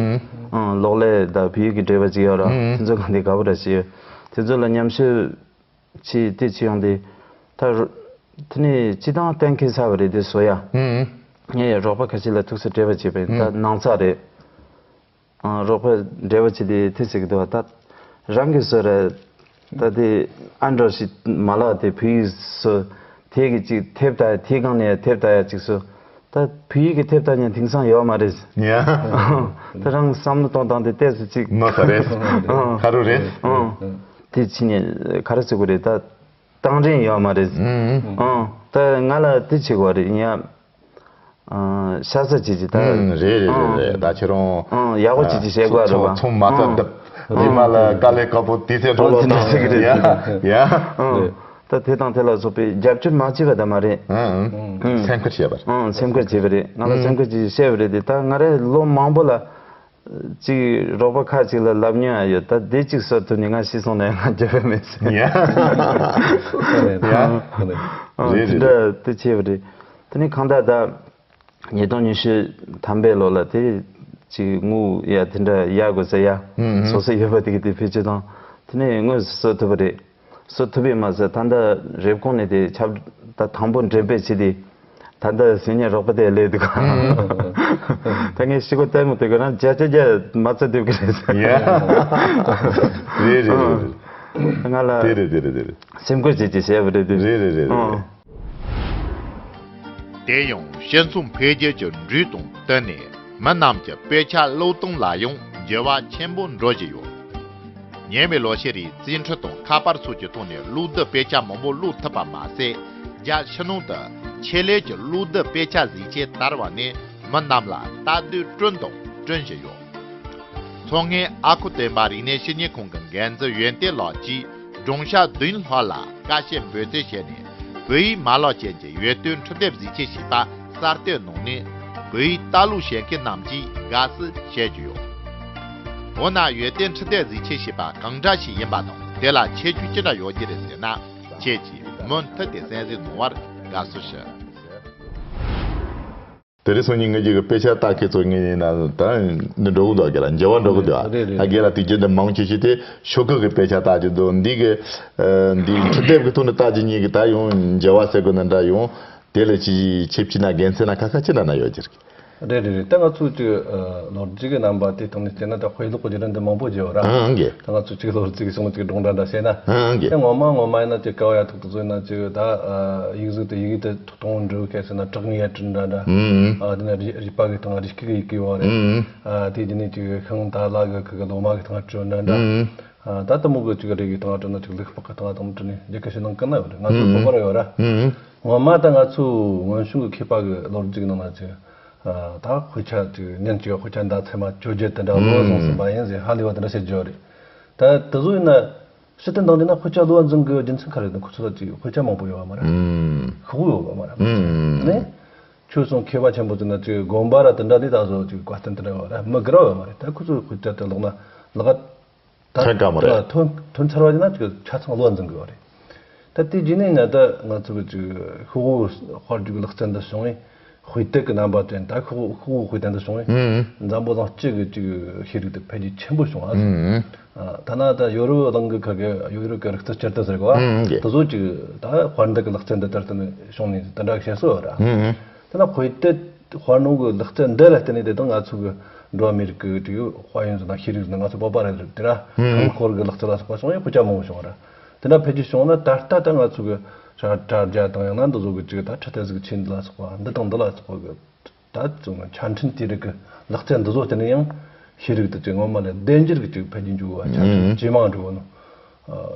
ཨུམ། ཨང་། གློག་ཀླད་དང་བོད་ཡིག་གི་འབྲེལ་བ་ཅིག་ཡོད་ར། ཨུམ། དེ་ཚོ་སྒང་ནས་དགའ་པོ་ར་བྱས་ཡོད། དེ་ཚོ་ལ་མཉམ་ཞུགས་བྱས་དེ་བྱས་ཡོང་དུས། ད་རུ་དེ་ནས་སྤྱི་བཏང་གཏན་འཁེལ་ཚར་བ་རེད། དེ་བཟོ་ཡ། ཨུམ། ངས་རོགས་པ་ཁ་ཤས་ལ་ཐུགས་སུ་འབྲེལ་བ་བྱས་པ་ཡིན། ད་ཨུམ། ནང་ཚགས་རེད། ཨ། རོགས་པས་འབྲེལ་བ་བྱས་ཏེ་དེ་ཟེར་གི་འདུག་ད་རང་གིས་བཟོས་རེད། ད་དེ་ཨ་འདྲ་ཞིག་མ་ལག་དེ་བོད་ཡིག་བཟོ། དེ་གི་ཅིག་ཐེབས་ད། དེ་སྒང་ནས་ཐེབས་ད་ཡ་ཅིག་བཟོ། ད་བོད་ཡིག་གི་ཐེབས་ད་ཉན་དེང་སང་ཡོད་མ་རེད། ཡ། ད་རང་བསམ་བློ་གཏོང་སྟངས་དེ་ཏོག་ཙམ་ཅིག་ནོར་ས་རེད། ཨ། ཁ་རུ་རེད། ཨ། དེ་ཕྱིན་ནས་ག་རེ་ཟེར་དགོས་རེད། ད་གཏོང་རིན་ཡོད་མ་རེད། ཨང་། ཨང་། ད་ང་ལ་དེ་བྱེད་དགོས་རེད། ཡིན་ཡ། ཨང་། ཤ་ཚ་བྱེད་ཀྱི་ད། ཨང་། རེད་རེད་རེད་རེད། ད་ཁྱེད་རང་། ཨང་། ཡག་པོ་བྱེད་ཀྱི་བྱེད་དགོས་རེད་པ། ཚོང་མ་རྩ་ཨང་། བརྡབ། ཨང་། རྗེས་མ་ལ་དཀའ་ལས་ཁག་པོ་དེ་ཚེ་འགྲོ་ལོ་ཨང་། དེ་འདྲ་ཞིག་རེད། ཡ་ཡ། ཨང་། ད་དེ་དང་དེ་ལ་སོགས་པའི་རྒྱབ་སྐྱོར་མ་བྱས་པ་ད་མ་རེད། ཨང་། ཨང་། སེམས་ཁུར་བྱས་པ་རེད། ཨང་། སེམས་ཁུར་བྱས་པ་རེད། ང་ལ་སེམས་ཁུར་བྱས་བྱས་པ་རེད་དེ། ད་ང་རེ་ལོ་མང་པོ་ལ། གཅིག་རོགས་པ་ཁག་ཅིག་ལ་ལབ་མྱོང་ཡ་ཡོད། ད་དེ་གཅིག་བཟོ་ཐུབ་ནས་ང་ཤི་སོང་ན་ཡང་ང་འགྱོད་པ་མེད་ཟེར། ཡ། ཡ། ཨ། རེད་དེ་རེད། འདྲ་དེ་བྱས་པ་རེད། དེ་ནས་གང་ལྟར་ད་ཉིས་སྟོང་ཉི་ཤུ་ཐམ་པའི་ལོ་ལ་དེ་གཅིག་དངུལ་ཡ་དེ་འདྲ་ཡག་དགོས་ཟེར་ཡ། ཨུ་ཨུ། སོ་སོ་ཡོད་པ་དེ་གི་དེ་བེད་སྤྱོད་བཏང་། དེ་ནས་དངོས་སུ་བཟོ་ཐུབ་པ་རེད། བཟོ་ཐུབ་པས་མ་ཟད། ད་ལྟ་རེབ་གོང་ནས་དེ་ཁྱབ། ད་དང་པོ་འགྲེམས་སྤེལ་བྱས་ཏེ། ད་ལྟ་ཟིན་ཉེ་རོགས་པ་དེ་སླེབས་འདུག་ད་ངས་ཤི་གོ་ལྟད་མོ་དེ་ག་རང་བརྒྱ་ཆ་བརྒྱ་མ་རྩ་འདེབས་ཀྱི་རེད་ཟེར། ཡ། རེད་རེད་རེད་རེད། ང་ལ་དེ་རེད་དེ་རེད་དེ་རེད། སེམས་ཁུར་བྱེད་ཀྱི་བྱས་པ་རེད་དེ། རེད་རེད་རེད་རེད། ཨང་། དེ་ཡང་སྤྱི་ཚོགས་འཕེལ་རྒྱས་ཀྱི་འགྲོས་དང་བསྟུན་ནས་མི་རྣམས་ཀྱི་དཔེ་ཆ་ཀློག་སྟངས་ལ་ཡང་འགྱུར་བ་ཆེན་པོ་འགྲོ་བཞིན་ཡོད། ཉེ་བའི་ལོ་ཤས་རིང་རྩིས་འཕྲུལ་དང་ཁ་པར་སོགས་ཀྱི་ཐོག་ནས་གློག་རྡུལ་དཔེ་ཆ་མང་པོ་ཀློག་ཐུབ་པ་མ་ཟད། རྒྱ་ཕྱི་ནང་དུ་ཆེད་ལས་ཀྱི་གློག་རྡུལ་དཔེ་ཆ་གཟིགས་ཆས་དར་བ་ནས་མི་རྣམས་ལ་ལྟ་འདོད་བསྐྲུན་དང་བསྐྲུན་བཞིན་ཡོད། མཚོ་སྔོན་ཨ་ཁུ་སྟོན་པ་རིག་གནས་ཞིབ་གཉེར་ཁང་གི་འགན་འཛིན་ཡོན་ཏན་ལགས་ཀྱིས་སྦྲང་ཤ་བདུན་ལྷག་ལ་ཀ་ཤེད་འབོད་རྩིས་བྱས་ནས་བོད་ཡིག་མ་ལག་ཅན་གྱི་ཡོལ་སྟོན་འཕྲུལ་དེབ་གཟིགས་ཆས་ཞེས་པ་གསར་གཏོད་གནང་ནས་བོད་ཡིག་ལྟ་ཀློག་བྱེད་མཁན་རྣམས་ཀྱིས་དགའ་བསུ་བྱེད་ཀྱི་ཡོད། འོ་ན་ཡོལ་སྟོན་འཕྲུལ་དེབ་གཟིགས་ཆས་ཞེས་པ་གང་འདྲ་ཞིག་ཡིན་པ་དང་དེ་ལ་ཁྱད་ཆོས་ཅི་འདྲ་ཡོད་ཀྱི་རེད་ཟེར་ན། ཁྱེད་ཀྱིས་མུ་མཐུད་དེ་གསན་གཟིགས་གནང་བར་དགའ་བསུ་ཞུ། དེ་རིང་སང་ཉིན་ངེད་ཀྱི་དཔེ་ཆ་ལྟ་མཁན་ཚོ་ངེད་ཡིན་ན་ད་འདི་འགྲོ་གི་འདུག་སྒེར་ལ་འགྱུར་བ་འགྲོ་གི་འདུག་རེད་རེད། ད་སྒེར་ལ་དུས་རྒྱུན་དུ་མང་ཆེ་ཤོས་དེ་ཤོག་ཁག་གི་དཔེ་ཆ་ལྟ་རྒྱུ་འདུག་འདི་གི་ཨ་འདི་འཕྲུལ་དེབ་ཀྱི་ཐོག་ནས་ལྟ་རྒྱུ་གཉིས་ཀྱི་ད་ཡང་འགྱུར་བ་ཟེར་དགོས་ན་འདྲ། ཡང་དེ་ལ་ཅི་ཆེ་བྱས་ན་དགེ་མཚན་ན་ཁ་ཁ་ཅི་འདྲ་ན་ཡོད་ཀྱི་རེད། རེད་རེད་རེད། ད་ང་ཚོ་ཅིག་ཨ་ལོ་རྒྱུས་ཀྱི་རྣམ་པ་དེ་སྟེང་ནས་བལྟས་ན་ད་དཔེ་ཀློག་གི་བརྒྱུད་རིམ་འདི་མང་པོ་བརྗོད་ར། ཨང་ཨང་གི། ད་ང་ཚོ་ཅིག་ལོ་རྒྱུས་ཀྱི་སོང་ཅིག་སྒྲུང་འདྲ་འདྲ་བཤད་ན། ཨང་ཨང་གི། ད་ངོ་མ་ངོ་མ་ཡིན་ན་ཅིག་ཀ་བ་ཡ་ཐོག་ཏུ་བཟོས་ན་ཅིག་ད་ཨ་ཡིག་གཟུགས་དེ་ཡི་གེ་དེ་ཐོག་དང་པོ་འབྲི་བའི་སྐད་ཟེར་ན་བྲག་ངོས་ཡ་བྲིས་འདྲ་འདྲ། ཨང་ཨང་། ཨ་དེ་ནས་རུས་རུས་པ་གི་སྟེང་རུས་སྐུད་ཀྱི་ཡི་གེ་བ་རེད། ཨང་ཨང་། ཨ་དེ་རྗེས་ནས་ཅིག་ཤིང་དང་ལ་གི་ཁུ་གི་ལོ་མ་གི་སྟེང་བྲིས་འདྲ་འདྲ། ཨང་ཨང་། ཨ་ད་དེ་མོ་གི་ཅིག་རི་གི་སྟེང་བྲིས་ན་ཅིག་ལུག་ལྤགས་གི་སྟེང་དང་བྲིས་ནས་རྒྱ་སྐད་ཤིང་ནང་ཀུན་ན་ཡོད་རེད། ང་ཚོ་ཨང་ཨང་། བོད་པར་ཡོད་ར། ཨང་ཨང་། ངོ་མ་ད་ང་ཚོ་སྔོན་བྱུང་གི་མཁས་པ་གི་ལོ་རྒྱུས་ནང་ན་ཅིག་ཨ་ད་དཔེ་ཆ་ཅིག་ཉིན་གཅིག་དཔེ་ཆ་མདའ་ཚད་མ་བཅོ་བརྒྱད་དེ་འདྲ་བློ་བཟང་སེམས་དཔའ་ཡིན་ཟེར་ཧ་ལས་པ་དེ་འདྲ་བཤད་རྒྱུ་རེད། ད་དེ་ཚོ་ཡིན་ན་ཕྱི་དོན་དང་ལྡན་ན་དཔེ་ཆ་བློ་འཛིན་གི་རྒྱུ་མཚན་ག་རེ་རེད། ཁོ་ཚོ་ལ་ཅིག་དཔེ་ཆ་མང་པོ་ཡོད་པ་མ་རེད། ཤོག་བུ་ཡོད་པ་མ་རེད། ནས་ཆོས་སོང་མཁས་པ་ཆེན་པོ་ཚོ་ན་ཅིག་དགོན་པ་ར་དེ་འདྲ་དེ་ད་བཟོ་ཅིག་བཀའ་བསྟན་དེ་འདྲ་ཡོད་ར་མི་སྒེར་བ་ཡོད་མ་རེད། ད་ཁོ་ཚོ་དཔེ་ཆ་དེ་ཀློག་ན་ལག་ཐོན་ག་མ་རེད། ཐོན་ཐོན་ཚར་བ་ཡིན་ན་ཅིག་ཆ་ཚང་བློ་འཛིན་དགོས་པ་རེད། ད་དེ་རྗེས་ནས་ང་ད་ང་ཚོ་གི་ཅིག་ཤོག་བུ་དཔར་རྒྱུག་ལག་རྩལ་འདི་བྱུང་བས་དཔེ་དེབ་ཀྱི་རྣམ་པ་ཅན་ད་ཤོག་བུ་ཤོག་བུ་དཔེ་དེབ་འདི་བྱུང་བས་ཨང་། འཛམ་བུ་གླིང་སྤྱི་གི་ཅིག་ཤེས་རིག་དེ་འཕེལ་རྒྱས་ཆེན་པོ་བྱུང་བ། ཨང་། ཨ་ཐ་ན་ད་ཡོ་རོབ་གླིང་གི་ཁ་གི་ཡོ་རོབ་ཀྱི་རིག་རྩལ་སྤྱི་ལྟར་ཟེར་གོ་ཨང་། དེ་ཚོ་ཅིག་ད་དཔར་འདེབས་ཀྱི་ལག་རྩལ་འདི་ལྟར་དུ་ནས་བྱུང་ནས་དེ་འདྲ་བཤད་སྲོལ་ཡོད་ར། ཨང་། དེ་ན་དཔེ་དེབ་དཔར་ནང་གི་ལག་རྩལ་འདི་ལ་བརྟེན་ནས་དེ་དང་ང་ཚོ་གི་འགྲོ་བ་མིའི་རིགས་ཀྱི་ཅིག་དཔལ་ཡོན་ཟེར་ན་ཤེས་རིག་ཟེར་ན་ང་ཚོ་བོད་པ་རེད་དེ་ར། ཨང་། གང་སྐོར་གྱི་ལག་རྩལ་ལ་སོགས་པ་བྱུང་ཡང་དཔེ་ཆ་མང་པོ་བྱུང་བ་ར། དེ་འདྲ་འཕེལ་རྒྱས་བྱུང་ན་ད་ལྟ་ད་ང་ཚོ་གི་དྲ་དྲ་རྒྱ་དང་ཡང་ན་འདི་ཚོ་གི་ཅིག་ད་འཕྲུལ་དེབ་གཟིགས་ཆས་འདི་ལ་སོགས་པ་འདི་དང་འདི་ལ་སོགས་པ་གི་ད་ཚོ་ཆ་འཕྲིན་དེ་རིགས་ཀྱི་ལག་རྩལ་འདི་ཚོ་བརྟེན་ནས་ཡང་ཤེས་རིག་དེ་ཚོ་ངོ་མ་ལས་བདེ་འགྱུར་གྱི་ཅིག་འཕེལ་རྒྱས་འགྲོ་བ་ཆ་འཕྲིན་ཇེ་མང་འགྲོ་བ་ནོ།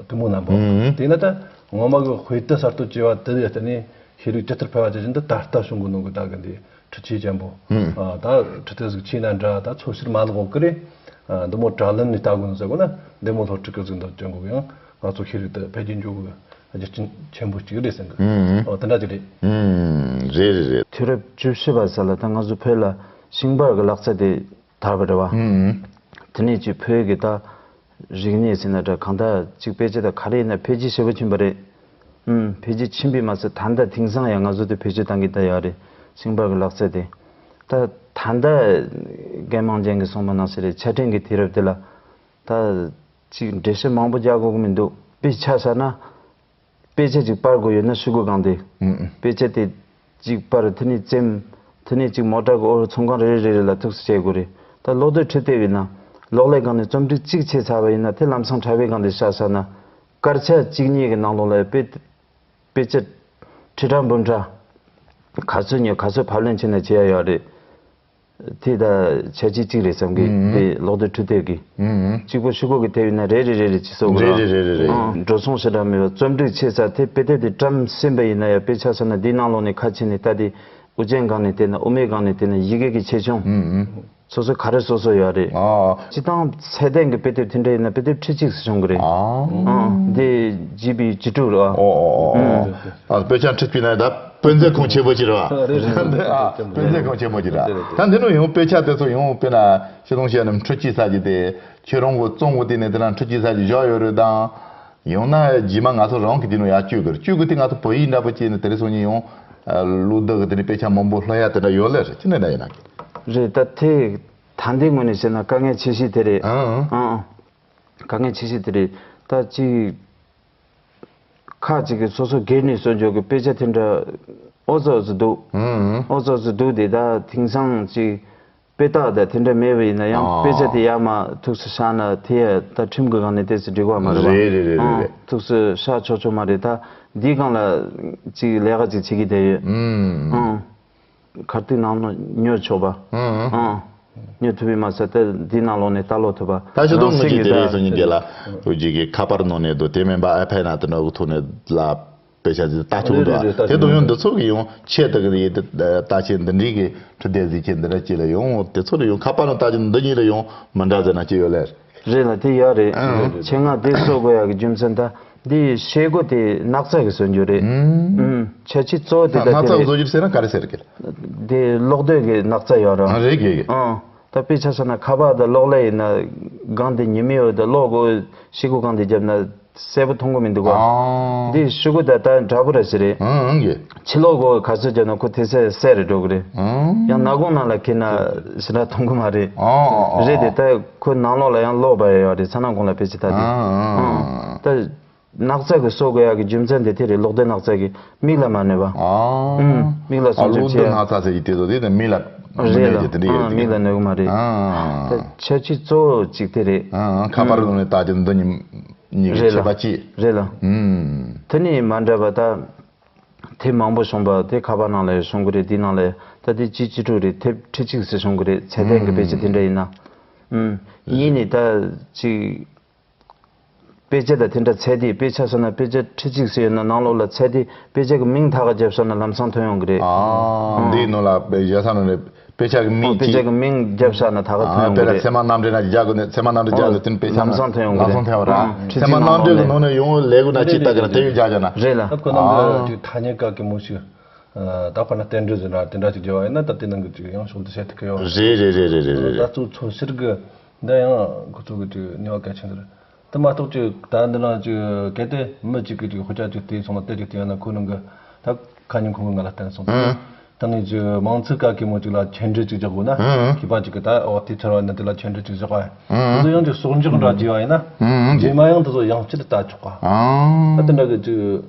དེ་མོ་རྣམ་པ། ཨང་། དེས་ན་ད་ངོ་མ་གི་དཔེ་དེབ་གསར་གཏོད་བྱས་པ་དེ་ལ་བརྟེན་ནས་ཤེས་རིག་ཇི་ལྟར་འཕེལ་བ་ཇི་བཞིན་དུ་ད་ལྟ་བྱུང་གི་ནོ་གི་ད་གི་འདི་འཕྲུལ་ཆས་ཅན་པོ། ཨང་། ཨ་ད་འཕྲུལ་དེབ་གཟིགས་ཆས་ན་འདྲ་ད་འཚོལ་ཕྱིར་མ་ལག་འོག་གི་རེད། ཨ་འདི་མོ་དྲ་ལམ་ནས་ལྟ་དགོས་ནོ་ཟེར་གོ་ན་འདི་མོ་སློབ་ཕྲུག་གི་གཟིགས་འདོད་ཅན་གོ་གི་ཡང་ང་ཚོ་ཤེས་རིག་དེ་འཕེལ་རྒྱས་འགྲོ་གི། རྒྱུ་རྐྱེན་ཆེན་པོ་གཅིག་རེད་ཟེར་གི། ཨུམ། ཨོ་དེ་འདྲ་ཅིག་རེད། ཨུམ། རེད་རེད་རེད། དུས་རབས་བཅུ་བཞི་པ་ཟེར་ལ་ད་ང་ཚོ་བོད་ལ་ཤིང་པར་གྱི་ལག་རྩལ་དེ་དར་བ་རེད་བ། ཨུམ། དེ་ནས་ཅིག་བོད་ཀྱི་ད་རིག་གནས་ཟེར་ན་འདྲ་གང་ལྟར་ཅིག་དཔེ་ཆ་ད་ག་རེ་ཡིན་ན་འཕེལ་རྒྱས་ཞེ་པོ་ཕྱིན་པ་རེད། ཨུམ། འཕེལ་རྒྱས་ཕྱིན་པས་མ་ཟད་ད་ལྟ་དེང་སང་ཡང་ང་ཚོ་དེ་བེད་སྤྱོད་གཏང་གི་ད་ཡོད་རེད། ཤིང་པར་གྱི་ལག་རྩལ་དེ། ད་ད་ལྟ་རྒན་མང་ཅན་གྱིས་གསུངས་པ་ནང་བཞིན་རེད། ཆ་འཕྲིན་གྱི་དུས་རབས་དེ་ལ་ད་ཅིག་འགྲེལ་བཤད་མང་པོ་རྒྱག་དགོས་ཀྱི་མི་འདུག་དཔེ་ཆ་ཟེར་ན། དཔེ་ཆ་ཅིག་པར་དགོས་ཡོད་ན་ཤོག་གུ་སྒང་དེ། ཨུམ། དཔེ་ཆ་དེ་ཅིག་པར་དེ་ནས་བཙེམ། དེ་ནས་ཅིག་མོ་ཊ་གི་འོག་ཚོང་ཁང་རེ་རེ་རེ་རེ་ལ་ཐུགས་སུ་བྱེད་དགོས་རེད། ད་གློག་རྡུལ་འཕྲུལ་དེབ་ཡིན་ན་གློག་ཀླད་སྒང་ནས་རྩོམ་སྒྲིག་གཅིག་བྱས་ཚར་བ་ཡིན་ན་དེ་ལམ་སང་དྲ་བའི་སྒང་དེ་བཞག་ཚར་ན་སྐར་ཆ་གཅིག་གཉིས་ཀྱི་ནང་ལོགས་ལ་དཔེ་དཔེ་ཆ་ཁྲི་ཕྲག་འབུམ་ཕྲག་ག་ཚོད་ཉོས་ག་ཚོད་ཕབ་ལེན་བྱས་ན་བྱེད་ཡ་ཡོད་རེད། དེ་ད་ཆ་གཅིག་གཅིག་རེད་བསམ་གི། ཨུམ། དེ་གློག་རྡུལ་འཕྲུལ་དེབ་ཀྱི། ཨུམ། གཅིག་པོ་ཤོག་གུ་གི་དེབ་ཡིན་ན་རེ་རེ་རེ་རེ་ཅིག་བཟོ་དགོས་རེད། རེད་རེད་རེད་རེད། ཨང་། འགྲོ་སོང་ཞེ་དྲག་མེད་པ་རྩོམ་སྒྲིག་བྱས་ཚར་དེ་དཔེ་དེབ་དེ་བཀྲམ་ཟིན་པ་ཡིན་ན་ཡང་དཔེ་ཆ་ཟེར་ན་འདིའི་ནང་ལོགས་ནས་ཁ་ཕྱེ་ནས་ལྟ་དེ་དབུ་ཅན་སྒང་ནས་བལྟས་ན་དབུ་མེད་སྒང་ནས་བལྟས་ན་ཡི་གེ་གི་ཆེ་ཆུང་། ཨུམ། ཨུམ། སོ་སོ་ག་རེ་སོ་སོ་ཡོད་རེད། ཨ། སྤྱིར་བཏང་ཚད་ལྡན་གྱི་དཔེ་དེབ་དེ་འདྲ་ཡིན་ན་དཔེ་དེབ་ཁྲི་གཅིག་ཙམ་བྱུང་གི་རེད། ཨ། ཨང་། འདི་ཇི་བི་བཅུ་དྲུག་རེད་བ། ཨོ་ཨོ་ཨོ། ཨང་། ཨ། དཔེ་ཆ་ཁྲི་གཅིག་ན་ད་དཔེ་མཛོད་ཁང་ཆེན་པོ་ཅིག་རེད་བ། རེད་རེད་རེད། ཨ། དཔེ་མཛོད་ཁང་ཆེན་པོ་ཅིག་རེད། རེད་རེད། ད་འདི་ནང་ཡང་དཔེ་ཆ་དེ་ཚོ་ཡང་དཔེར་ན་ཤེས་ལོང་བཤད་ནམ་འཕྲུལ་ཆས་ས་ཅིག་དེ་ཁྱེད་རང་གི་བཙོང་གི་དེ་ནས་དེ་ན་འཕྲུལ་ཆས་ས་ཅིག་བཞག་ཡོད་རེད་དང་། ཡང་ན་རྗེས་མ་ང་ཚོ་རང་གི་དེ་ནང་ཡར་བཅུག་གི་རེད། བཅུག་གི་དེ་ང་ཚོ་བོད་ཡིག་འདྲ་པོ་བྱས་ནས་དེ་རིང་སང་ཉིན་ཡང་ལོ་ཟླ་གི་དེ་ནས་དཔེ་ཆ་མང་པོ་ལྷོད་ཡ་དེ་འདྲ་ཡོད་ལེ་རེད། ཅི་འདྲ་འདྲ་ཡིན་ན། རེད། ད་དེ་ད་ལྟའི་ངོས་ནས་བཤད་ན་དཀའ་ངལ་ཆེ་ཤོས་དེ་རེད། ཨང་། ཨང་། དཀའ་ངལ་ཆེ་ཤོས་དེ་རེད། ད་ཅིག་ཁག་ཅིག་གིས་སོ་སོ་སྒེར་ནས་བཟོ་འཇོག་གི་དཔེ་ཆ་དེ་འདྲ་ཨོ་ཙི་ཨོ་ཙི་འདུག་ཨང་། ཨང་། ཨོ་ཙི་ཨོ་ཙི་འདུག་དེ་ད་དེང་སང་ཅིག་དཔེ་རྟགས་དང་དེ་འདྲ་མེད་པ་ཡིན་ན་ཡང་ཨ། དཔེ་ཆ་དེ་ཡར་མར་ཐུགས་སུ་བཞག་ན་དེ་ཡང་ད་ཁྲིམས་ཀྱི་སྒང་ནས་ཏོག་ཙམ་འགྲིག་པ་མ་རེད་པ། རེད་རེད་རེད་ཨང་། རེད། ཐུགས་སུ་བཞག་ཆོག་ཆོག་མ་རེད། ད་འདིའི་སྒང་ལ་ཅིག་ལས་ཀ་ཅིག་བྱེད་ཀྱི་བསྡད་ཡོད། ཨང་། ཨང་། གར་སྟེགས་ནང་ལ་ཉོ་ཆོག་པ། ཨང་། ཨང་། ཉོ་ཐུབ་པས་མ་ཟད་ད་འདིའི་ནང་ལོགས་ནས་ལྟ་ཀློག་ཐུབ་པ། ད་ཞུ་དོན་ནང་ཅིག་དེ་རེད་སོང་ཉིན་རྒྱལ་ལ་འུ་ཅིག་གི་ཁ་པར་ནང་ནས་དུ་དེ་མིན་པ་ཨའི་ཕེ་ནང་དུ་འདྲ་བོ་ཐོག་ནས་ལ་དཔེ་ཆ་ཅིག་ལྟ་ཆོག་འདུག་རེད་རེད་རེད། དེ་དུ་ཡང་འདི་ཚོ་གི་ཡང་ཆེད་དུ་གི་ཡིན་ཏེ་ལྟ་ཆེད་འདི་འདྲའི་གི་ཁྲི་སྡེ་གཟིགས་ཆེད་འདི་འདྲ་ཅིག་ལ་ཡང་དེ་ཚོ་ལ་ཡང་ཁ་པར་ནང་ལྟ་ཆེད་འདི་གཉིས་ལ་ཡང་མི་འདྲ་ཟེར་ན་ཅི་ཡོད་ལེ། རེད་ལ་དེ་ཡོད་རེད། ཨང་། ཆེད་མངགས་དེ་བཟོ་དགོས་ཡག་གི་རྒྱུ་མཚན་ད་འདི་ཤེལ་སྒོ་དེ་སྣག་ཚ་གི་བཟོ་རྒྱུ་རེད། ཨང་། ཨང་། ཆ་ཆི་གཙོ་བོ་དེ་ད་སྣག་ཚ་གི་དེ་བཟོ་རྒྱུ་ཟེར་ན་ག་རེ་ཟེར་གི། དེ་གློག་རྡུལ་གི་སྣག་ཚ་ཡོད་ར། ཨང་། རེད་གི། ཨང་། ད་དཔེ་ཆ་བཞག་ན་ཁ་པར་དང་གློག་ཀླད་ཡིན་ན་སྒང་དེ་ཉི་མའི་འོག་ཏུ་གློག་གོ་ཤེལ་སྒོ་སྒང་དེ་བརྒྱབ་ན་གསལ་པོ་མཐོང་གི་མི་འདུག་ག་ཨང་། འདི་ཤེལ་སྒོ་ད་ལྟ་འདྲ་པོ་ར་ཞིག་རེད། ཨང་ཨང་གི། ཕྱི་ལོགས་གོ་ག་ཚོད་བརྒྱབ་ན་ཁོ་དེ་ཚད་གསལ་རེ་འགྲོ་གི་རེད། ཨང་། ཡང་ནག་ཁུང་ནང་ལ་འཁྱེར་ན་ཞེ་དྲག་མཐོང་གི་མ་རེད། ཨང་ཨང་ཨང་། རེད་དེ་ད་ཁོ་ནང་ལོགས་ལ་ཡང་གློག་སྦར་ཡ་ཡོད་རེད། ཚ་ནང་གོང་ལ་ཕལ་ཆེར་ད་དེ། ཨང་ཨང་ཨང་། ཨང་། ད་སྣག་ཚ་གི་བཟོ་དགོས་ཡག་གི་རྒྱུ་མཚན་དེ་དེ་རེད། གློག་རྡུལ་སྣག་ཚ་གི་མིག་ལ་མ་གནོད་པ། ཨང་། ཨུམ། མིག་ལ་ཨ་སྲུང་སྐྱོབ་གློག་རྡུལ་བྱེད་ཡ། སྣག་ཚ་ཟེར་གྱི་དེ་ཚོ་དེ་ནི་མིག་ལ་མི་རེད་གནོད་ལ། ཀྱི་དེ་འདྲ་ཡོད། ཨང་། མིག་ལ་གནོད་གི་མ་རེད། ཨང་། ད་ཁྱད་ཆོས་གཙོ་བོ་གཅིག་དེ་རེད། ཨང་། ཁ་པར་ཨང་། ནང་ནས་ལྟ་རྒྱུ་འདི་གཉིས་གཉིས་ཀྱི་རེད་ལ། ཁྱད་པར་གཅིག་རེད་ལ། ཨུམ། དེ་ནས་མ་འདྲ་བ་ད་དེབ་མང་པོ་བྱུང་བ་དེ་ཁ་པར་ནང་ལ་ཡང་བྱུང་གི་རེད། དེའི་ནང་ལ་ད་དེ་ཅི་ཅི་ཕྲུག་རེད། དེབ་ཁྲི་གཅིག་ཙམ་བྱུང་གི་རེད། ཚད་ལྡན་གྱི་དཔེ་ཆ་དེ་འདྲ་ཡིན་ན། ཨུམ། གཉིས་ནས་ད་ཅིག་དཔེ་ཆ་དང་དེ་འདྲ་ཚད་དེ་དཔེ་ཆ་བཟོ་ན་དཔེ་ཆ་ཁྲི་གཅིག་ཙམ་ཡོད་ན་ནང་ལོགས་ལ་ཚད་དེ་དཔེ་ཆ་གི་མིང་ཐ་ག་བརྒྱབ་བཞག་ན་ལམ་སང་ཐོན་ཡོང་གི་རེད། ཨ། ཨང་། འདིའི་ནང་ལ་དཔེ་ཆ་ནང་ནས་དཔེ་ཆ་གི་མིང་ཨོ་དཔེ་ཅིག་ཆ་གི་མིང་བརྒྱབ་བཞག་ན་ད་ག་ཨ། ཐོན་ཡོང་དཔེར་ན་གི་རེད། ཚད་མ་རྣམ་འགྲེལ་ན་རྒྱག་དགོས་ནས་ཚད་མ་རྣམ་འགྲེལ་རྒྱག་ནས་དེ་ནི་དཔེ་ཆ་ལམ་སང་ཐོན་ཡོང་གི་ལམ་སང་རེད། ཐོན་པ་ར། ཨང་། ཁྲི་ཚད་མ་གཅིག་རྣམ་འགྲེལ་གི་ནང་ནས་ནང་ནས་ཡོང་ལས་དགོས་ན་ཅིག་ལྟ་གི་ན་དེ་ཡོད་རྒྱག་བྱ་ན། རེད་ལ། ད་ཁོ་ནང་གི་ཨ། ཅིག་ཐ་སྙད་ཀ་གི་མོ་ཞིག་ད་དཔེར་ན་རྟེན་འབྲེལ་ཟེར་ན་དེ་འདྲ་ཅིག་བརྗོད་པ་ཡིན་ན་ད་དེ་ནང་གི་ཅིག་ཡང་ཤོག་འདི་བཤད་ཐུབ་ཀྱི་ཡོད་རེད། རེད་རེད་རེད་རེད་རེད། ད་གཙོ་འཚོལ་ཕྱིར་གི་འདི་ཡང་ཁོ་ཚོ་གི་ཅིག་ནུས་པ་གལ་ཆེན་ཟེར། དེ་མ་གཏོགས་ཅིག་ད་འདི་ན་ཅིག་གལ་ཏེ་མི་གཅིག་གིས་ཅིག་དཔེ་ཆ་ཅིག་བལྟས་སོང་ན་དེ་ཅིག་བལྟས་ན་ཁོ་ནང་གི་ད་ཁ་ཉིན་ཁོང་གིས་ང་ལ་བསྟན་སོང་། ཨང་། ད་ངས་ཅིག་མིང་ཚིག་ག་གེ་མོ་ཅིག་ལ་ཁྱད་འབྲེལ་ཅིག་རྒྱག་དགོས་ན། ཨང་། མཁས་པ་ཅིག་གིས་ད་འོ་དེ་ཚོར་བ་ནི་དེ་ལ་ཁྱད་འབྲེལ་ཅིག་བཞག་པ། ཨང་། དེ་ཚོ་ཡང་ཅིག་གསོག་འཇོག་འདྲ་བགྱིས་པ་ཡིན་ན། ཨང་། རྗེས་མ་ཡང་དེ་ཚོ་ཡང་བསྐྱར་ལྟ་ཆོག་པ། ཨང་། ད་དེ་འདྲ་གི་ཅིག་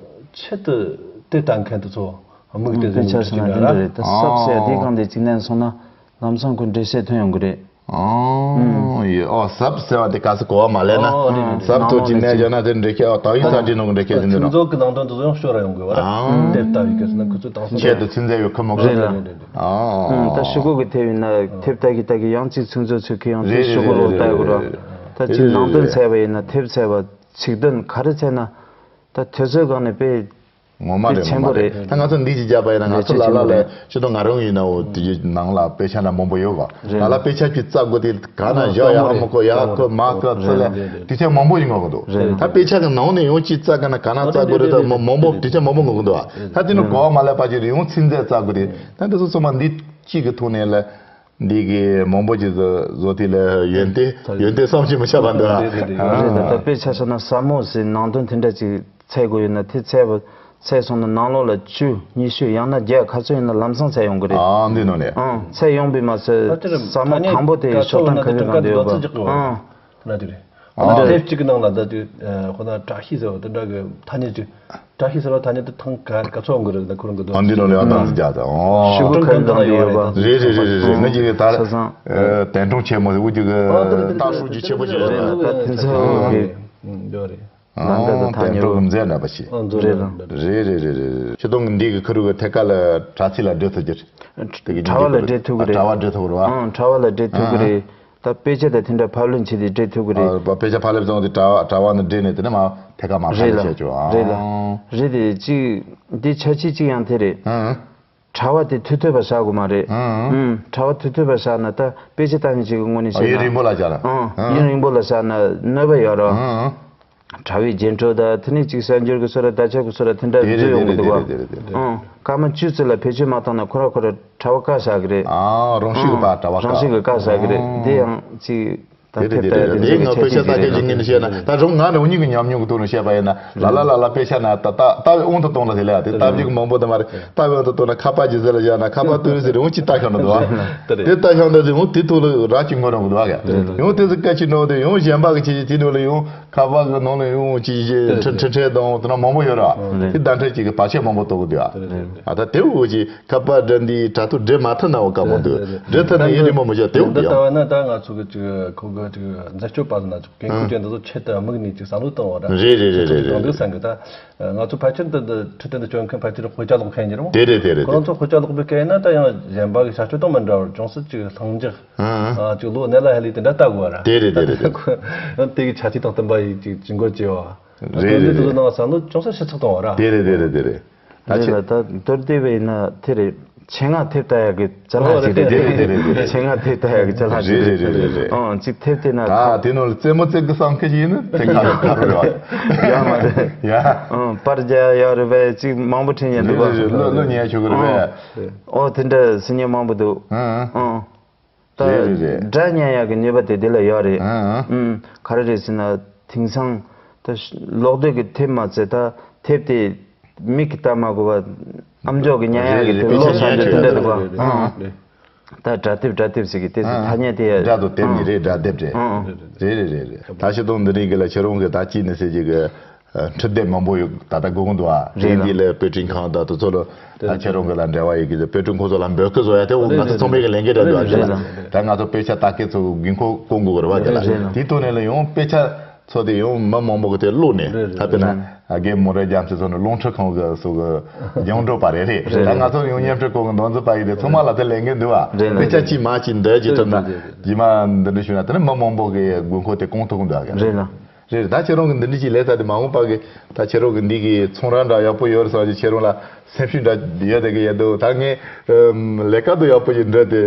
ཆེད་དུ་དེ་ལྟ་མཁན་དེ་ཚོ་དམིགས་ཏེ་དཔེ་ཆ་ཟེར་ན་དེ་འདྲ་རེད། ད་ཟབ་ཟེར་དེའི་སྒང་དེ་ཅིག་ལེན་སོང་ན་ལམ་སང་ཁོ་འགྲེལ་བཤད་ཐོན་ཡོང་གི་རེད། ཨོ། ཨོ་ཡེ། ཨོ་ཟབ་ཟེར་བ་དེ་ག་སུ་གོ་བ་མ་ལེན་ན། ཨོ་རེད་རེད། ཟབ་ཏོ་ཅི་ནས་བརྗོད་ན་དེ་འགྲེལ་བཤད། ཨོ་དག་ཡིག་གསར་བརྗེ་ནང་གི་འགྲེལ་བཤད་ཟིན་དུས་ན། ཁྱིམ་ཚང་གི་ནང་དོན་དེ་ཚོ་ཡང་ཤོར་ར་ཡོང་གི་བ་ར། ཨང་། དེབ་ལྟ་བའི་སྐབས་སུ་ན་ཁོ་ཚོ་དང་སོང་ཆེད་དུ་ཚིག་མཛོད་ཡོད་ཁུ་མོ་གི། རེད་ལ། རེད་རེད་རེད། ཨོ། ཨང་། ད་ཤོག་གུ་གི་དེབ་ཡིན་ན་དེབ་ལྟ་གི་ལྟ་གི་ཡང་གཅིག་ཚིག་མཛོད་ཚུགས་ཁི་ཡང་དེ་ཤོག་གུ་རོ་ལྟ་དགོས་ར། ད་ཅིག་ནང་དོན་འཚོལ་བ་ཡིན་ན་དེབ་འཚོལ་བ་ཚིག་དོན་ག་རེ་འཚོལ་ན་ད་དུས་ཚོད་སྒང་ནས་དཔེ། ངོ་མ་རེད། དེ་ཆེན་པོ་ངོ་མ་རེད། རེད། ད་ང་ཚོ་འདི་ཅིག་བརྒྱབ་པ་ཡིན་ན། ང་ཚོ་ལ་ལ་ལ་ཆེ་མཐོང་ང་རང་ཡིན་ནའོ། དེ་ནང་ལ་དཔེ་ཆ་འདྲ་མང་པོ་ཡོད་ག་ད་ལ་དཔེ་ཆ་ཅིག་བཙལ་དགོས། དེ་ག་ན་བཞག་ཡག་མི་དགོས། ཡག་དགོས་མ་དགོས་ཚུལ་ལ་དེ་ཆ་མང་པོ་ཡིན་དགོས་གི་འདུག་ད་དཔེ་ཆ་གི་ནང་ནས་ཡང་ཅིག་བཙལ་ག་ན་ག་ན་བཙལ་དགོས་རེད། ད་མང་མང་པོ་དེ་ཆ་མང་པོ་དགོས་གི་འདུག་ད་དེ་ནི་གོ་བ་མ་ལེན་པ་ཅིག་རེད། ཡང་ཚིག་མཛོད་བཙལ་དགོས་རེད། ད་འདི་ཚོ་ཚང་མ་འདི་གཅིག་གི་ཐོག་ནས་ལ། འདི་གི་མང་པོ་ཅིག་བཟོ་བཟོ་དུས་ལ་ཡོན་ཏན་ཡོན་ཏན་བསམ་གྱིས་མི་ཁྱབ་པ་འདུག་རེད་རེད། ད་དཔེ་ཆ་བཞག་ན་ཟབ་མོ་ཟེར་ནང་དོན་དེ་འདྲ་ཅིག་འཚོལ་དགོས་ཡོད་ན། དེ་འཚོལ་བ་འཚོལ་སོང་ན་ནང་ལོགས་ལ་བཅུ་ཉི་ཤུ་ཡང་ན་བརྒྱ་ག་ཚོད་ཡིན་ན་ལམ་སང་འཚོལ་ཡོང་གི་རེད། ཨང་འདི་ནང་ནས། ཨང་འཚོལ་ཡོང་པས་མ་ཚད་ཟབ་མོ་དང་པོ་དེ་ཕྱོགས་སྟོན་ག་རེ་གང་འདོད་ཡོད་པ། ཨང་། ཐ་ན་དེ་རེད། ཨ་ཨ་དེབ་གཅིག་གི་ནང་ལ་ད་དུས་ཁོ་ན་བཀྲ་ཤིས་ཟེར་བ་དེ་འདྲ་གི་ཐ་སྙད་ཅིག་བཀྲ་ཤིས་ཟེར་བ་ཐ་སྙད་དེ་ཐེངས་ག་ག་ཚོད་འོང་གི་རེད། ད་ཁོ་རང་གི་འདུག་ཨ་འདི་ནང་ལ་ཡང་ཏང་ཙི་རྒྱག་ད། ཨོ། ཤོག་གུ་ག་རེ་གང་ཡོད་རེད། རེད་རེད་རེད་རེད། ངས་ཅིག་ད་ཆ་ཚང་། དན་གྲོང་ཆེན་མོ་དེ་འུ་ཅིག་གི་ཨ་དེ་རེད། ཏ་ཧྲུའུ་ཅི་ཆེན་པོ་ཞིག་རེད། ད་དེ་ཚོ་གི་ཡོད་རེད། ཨ་དན་གྲོང་གི་མཛད་འདྲ་པ་ཞིག་ཨ་འཛོལ་རེད། རེད་རེད་རེད་རེད། ཁྱེད་རང་གི་འདི་གི་ཁུ་རུ་གི་ཐད་ཀ་ལ་དྲ་ཚིགས་ལ་འབྲེལ་ཐུབ་ཀྱི་རེད། དེ་གི་དྲ་བ་ལ་འབྲེལ་ཐུབ་ཀྱི་རེད། དྲ་བ་འབྲེལ་ཐུབ་ཀྱི་རེད་བ། ཨང་དྲ་བ་ལ་འབྲེལ་ཐུབ་ཀྱི་རེད། ད་དཔེ་ཆ་དང་དེ་འདྲ་ཕབ་ལེན་བྱེད་དུས་འབྲེལ་ཐུབ་ཀྱི་རེད། ཨ་དཔེ་ཆ་ཕབ་ལེན་བྱུང་དུས་དྲ་བ་དྲ་བ་ནས་འབྲེལ་ནས་དེ་ནས་མར་ཐད་ཀར་མར་ཕབ་ལེན་བྱས་ཆོག་རེད་ལ། རེད་དེ་གཅིག་འདི་ཆ་ཆེ་གཅིག་ཡང་དེ་རེད། ཨང་། དྲ་བ་དེ་ཐུག་ཐུབ་པ་བྱ་དགོས་མ་རེད། ཨང་། ཨང་། དྲ་བ་ཐུག་ཐུབ་པ་བྱ་ན་ད་དཔེ་ཆ་ལྟ་མཁན་ཅིག་གི་ངོས་ནས་བྱས་ན། ཡུན་རིང་པོ་ལ་བྱ་ན། ཨང་། ཡུན་རིང་པོ་ལ་བྱ་ན་གནོད་པ་ཡོད་རེད། ཨང་། དྲ་བའི་རྒྱན་སྤྲོས་དང་དེ་ནས་ཅིག་གསར་འགྱུར་གྱི་བཟོ་འདྲ་བརྡ་ཁྱབ་ཀྱི་བཟོ་འདྲ་དེ་འདྲ་བཟོས་ཡོང་གི་འདུག་བ། ཨང་། སྐར་མ་བཅུ་ཙམ་ལ་བེད་སྤྱོད་མ་བཏང་ན་ཁོ་ར་ཁོ་ར་དྲ་བ་བཀག་བཞག་གི་རེད། ཨང་། རང་ཤུགས་ཀྱིས་ཕར་དྲ་བ་བཀག་རང་ཤུགས་ཀྱིས་བཀག་བཞག་གི་རེད། ཨང་། དེ་ཡང་ཅིག་ད་དེ་རེད་ཐེབས་དེ་རེད་ལྟ་ཡག་དེ་ངས་དཔེ་ཆ་ལྟ་མཁན་ཞིག་ངོས་ནས་བཤད་ན། ད་རུང་ང་རང་ཉིད་ཀྱི་ཉམས་མྱོང་གི་ཐོག་ནས་བཤད་པ་ཡིན་ན། ལ་ལ་ལ་ལ་དཔེ་ཆ་ན་ད་ལྟ་ལྟ་བའི་དབང་དུ་བཏང་ལ་དེ་ལ་ཡ་དེ་ལྟ་བྱེད་ཀྱི་མང་པོ་དེ་མ་རེད། ལྟ་བའི་དབང་དུ་བཏང་ན་ཁ་པར་གྱི་ཟེར་ལ་བཞག་ན་ཁ་པར་ལྟོས་ཟེར་རུང་ཅིག་ལྟ་ཤོར་ན་འདུག་བ། དེ་ལྟ་ཤོར་ན་དེ་ཡང་དེ་ཐོག་ལ་ར་ཅིག་ངོ་རང་གི་འདུག་བ། ཡང་དེ་ཚོ་སྐད་ཆ་འགྲོ་དེ་ཡང་གཞན་པ་གི་ཆེད་ཀྱི་དེ་ནང་ལ་ཡང་ཁ་པར་གི་ནང་ལ་ཡང་ཅིག་ཅིག་ཁྲི་ཁྲི་ཁྲི་དང་དེ་འདྲ་མང་པོ་ཡོད་ར། དེ་བརྡ་འཕྲིན་ཅིག་གི་བར་ཆད་མང་པོ་གཏོང་གི་འདུག་བ། ཨ་ད་དེ་འུ་ཅིག་ཁ་པར་འདྲ་འདི་དྲ་ཐོག་འབྲི་མ་ཐུབ་ན་འོ་དཀའ་མོ་འདུག་འབྲི་ཐུབ་ན་ཡིན་རིང་མོ་མི་བྱ་དེ་འུ་འདི་ལྟ་ཡང་། བ་ན་ད་ང་ཚོ་གི་ཅིག་ཁོ་གི་ཅིག་འཛད་སྤྱོད་པ་ཟེར་ན་ཅིག་འགན་ཁུར་ཅན་འདི་ཚོ་ཆེད་དུ་དམིགས་ནས་ཅིག་བསམ་བློ་བཏང་བ་ར། རེད་རེད་རེད་རེད་རེད། གང་འདུག་བསམ་གི་ད། ང་ཚོ་ཕལ་ཆེར་འདི་འདི་འཕྲོད་བསྟེན་དུ་སྐྱོད་མཁན་ཕལ་ཆེར་དཔེ་ཆ་ཀློག་མཁན་ཡིན་རུང་། དེ་རེད་དེ་རེད་ཁོ་རང་ཚོ་དེ་རེད། དཔེ་ཆ་ཀློག་པའི་སྐད་ཡིན་ན་ད་ཡང་གཞན་པ་གི་བྱ་སྤྱོད་དང་མི་འདྲ་བར་ཅུང་ཟད་ཅིག་ལྷིང་འཇགས། ཨང་ཨང་། ཨ་ཅིག་ལོ་ནད་ལ་ཧ་ལས་དེ་འདྲ་ལྟ་དགོས་བ་ར། དེ་རེད་དེ་རེད་དེ་རེད། ཁོ་ཡང་དེ་གི་ཆ་རྐྱེན་དང་བསྟུན་པ་ཡིན་ཅིག་ཅིག་འགོ་བྱེད་བ། རེད་རེད་དེ་ཚོ་རེད། ནང་བསམ་བློ་ཅུང་ཟད་ཞིབ་ཚགས་གཏོང་བ་ར། དེ་རེད་དེ་རེད་དེ་རེད། ད་རེད་ཆེ་ལ་ད་མདོར་བསྡུས་པ་ཡིན་ན་དེ་རེད། ཆེད་མངགས་དེབ་ལྟ་ཡག་གི་ཅ་ལག་ཅིག་རེད། དེ་རེད་དེ་རེད་དེ་རེད། ཆེད་མངགས་དེབ་ལྟ་ཡག་གི་ཅ་ལག་ཅིག་རེད། རེད་རེད་རེད་རེད། ཨང་ཅིག་དེབ་དེ་ན་ད་ཁོ་དེ་ནང་ལ་རྩེད་མོ་རྩེ་གི་བསམ་ཁ་ཅིག་ཡིན་ན་དེ་ག་རེ་ག་རེ་རེད་བ། ཡ་མ་རེད། ཡ། ཨང་པར་རྒྱག་ཡག་རེད་པས་ཅིག་མང་པོ་བྲིས་ཉན་འདུག་བ། རེད་རེད། བློ་བློ་ཉན་ཆོག་གི་རེད་པས། ཨོ་དེ་འདྲ་ཟེར་མཁན་མང་པོ་འདུག་ཨང་ཨང་། ཨང་། ད་རེད་རེད་རེད། སྒྲ་ཉན་ཡག་གི་ནུས་པ་དེ་དེ་ལ་ཡོད་རེད། ཨང་ཨང་། ཨུམ། ག་རེ་རེད་ཟེར་ན་དེང་སང་ད་ཀློག་འདོད་ཀྱི་དེབ་མ་ཚད་ད་དེབ་དེ་མིག་གིས་ལྟ་མ་དགོས་པ་ཨམ་ཅོག་གིས་ཉན་ཡག་གི་དེ་ཀློག་བྱ་རྒྱུ་དེ་འདྲ་འདུག་ག་ཨང་ཨང་། ད་སྒྲ་དེབ་སྒྲ་དེབ་ཟེར་གི་དེ་ཚོ་ཐ་སྙད་དེ་ཡ། སྒྲ་དང་དེབ་གཉིས་རེད། སྒྲ་དེབ་རེད། ཨང་ཨང་། རེད་རེད་རེད་རེད། ད་ཤི་ཏོང་འདི་རིགས་གི་ལ་ཁྱེད་རང་གི་ད་ཅི་ནས་ཟེར་གྱི་གི་ཨ། འཕྲུལ་དེབ་མང་པོ་ཡོད་ད་ལྟ་དགོས་ཀྱི་འདུག་ཨ། རེད་ལ། དེ་འདི་ལ་དཔེ་སྐྲུན་ཁང་དང་དེ་ཚོ་ལ་ད་ཁྱེད་རང་གི་ལ་འབྲེལ་བ་ཡོད་ཀྱི་དཔེ་སྐྲུན་ཁོང་ཚོ་ལ་འབོད་སྐུལ་བཟོ་ཡ་དེ་འོ་ང་ཚོ་ཚང་མས་ཀྱི་ལས་འགན་འདྲ་འདུག་ཨ། རེད་ལ། ད་ང་ཚོ་དཔེ་ཆ་ལྟ་མཁན་ཚོ་དགོས་མཁོ་སྐོང་དགོས་རེད་བ་དེ་ལ། རེད་ལ། དེའི་ཐོག་ནས་ལ་ཡང་དཔེ་ཆ་ཚོ་དེ་ཡང་མི་མང་པོ་གི་དེ་བླུགས་ནས་རེད་རེད། ད་དཔེར་ན་རྒན་མོ་ར་རྒྱ་མཚོ་ཚོ་ནས་རླུང་འཕྲིན་ཁང་གི་སོ་གི་རྒྱང་སྒྲོག་པ་རེད་རེད། རེད་ད་ང་ཚོ་ཡང་བརྙན་འཕྲིན་ཁང་གི་མདོ་འཛིན་པ་ཡིན་དེ་ཚང་མ་ལ་དེ་ལས་འགན་འདུག་ཨ། རེད་ལ། དཔེ་ཆ་གཅིག་མ་གཅིག་འདྲ་གཅིག་ཐོབ་ན་རེད་རེད་རེད། རྗེས་མ་འདི་འདྲ་ཞུས་ན་དེ་ནི་མི་མང་པོ་གི་དགོས་མཁོ་དེ་སྐོང་ཐུབ་ཀྱི་འདུག་ཨ། རེད་ལ། རེད། ད་ཁྱེད་རང་གི་འདི་འདྲ་ཅིག་ལས་ས་དེ་མ་འོངས་པ་གི་ད་ཁྱེད་རང་གི་འདི་གི་ཚོང་ར་འདྲ་ཡག་པོ་ཡོད་རེད་བསམ་གྱི་ཁྱེད་རང་ལ་སེམས་ཤུགས་འདྲ་ཡོད་དེ་གི་ཡོད་འདུག་ད་ངས་ལས་ཀ་དུ་ཡག་པོ་ཅིག་འདྲ་དེ་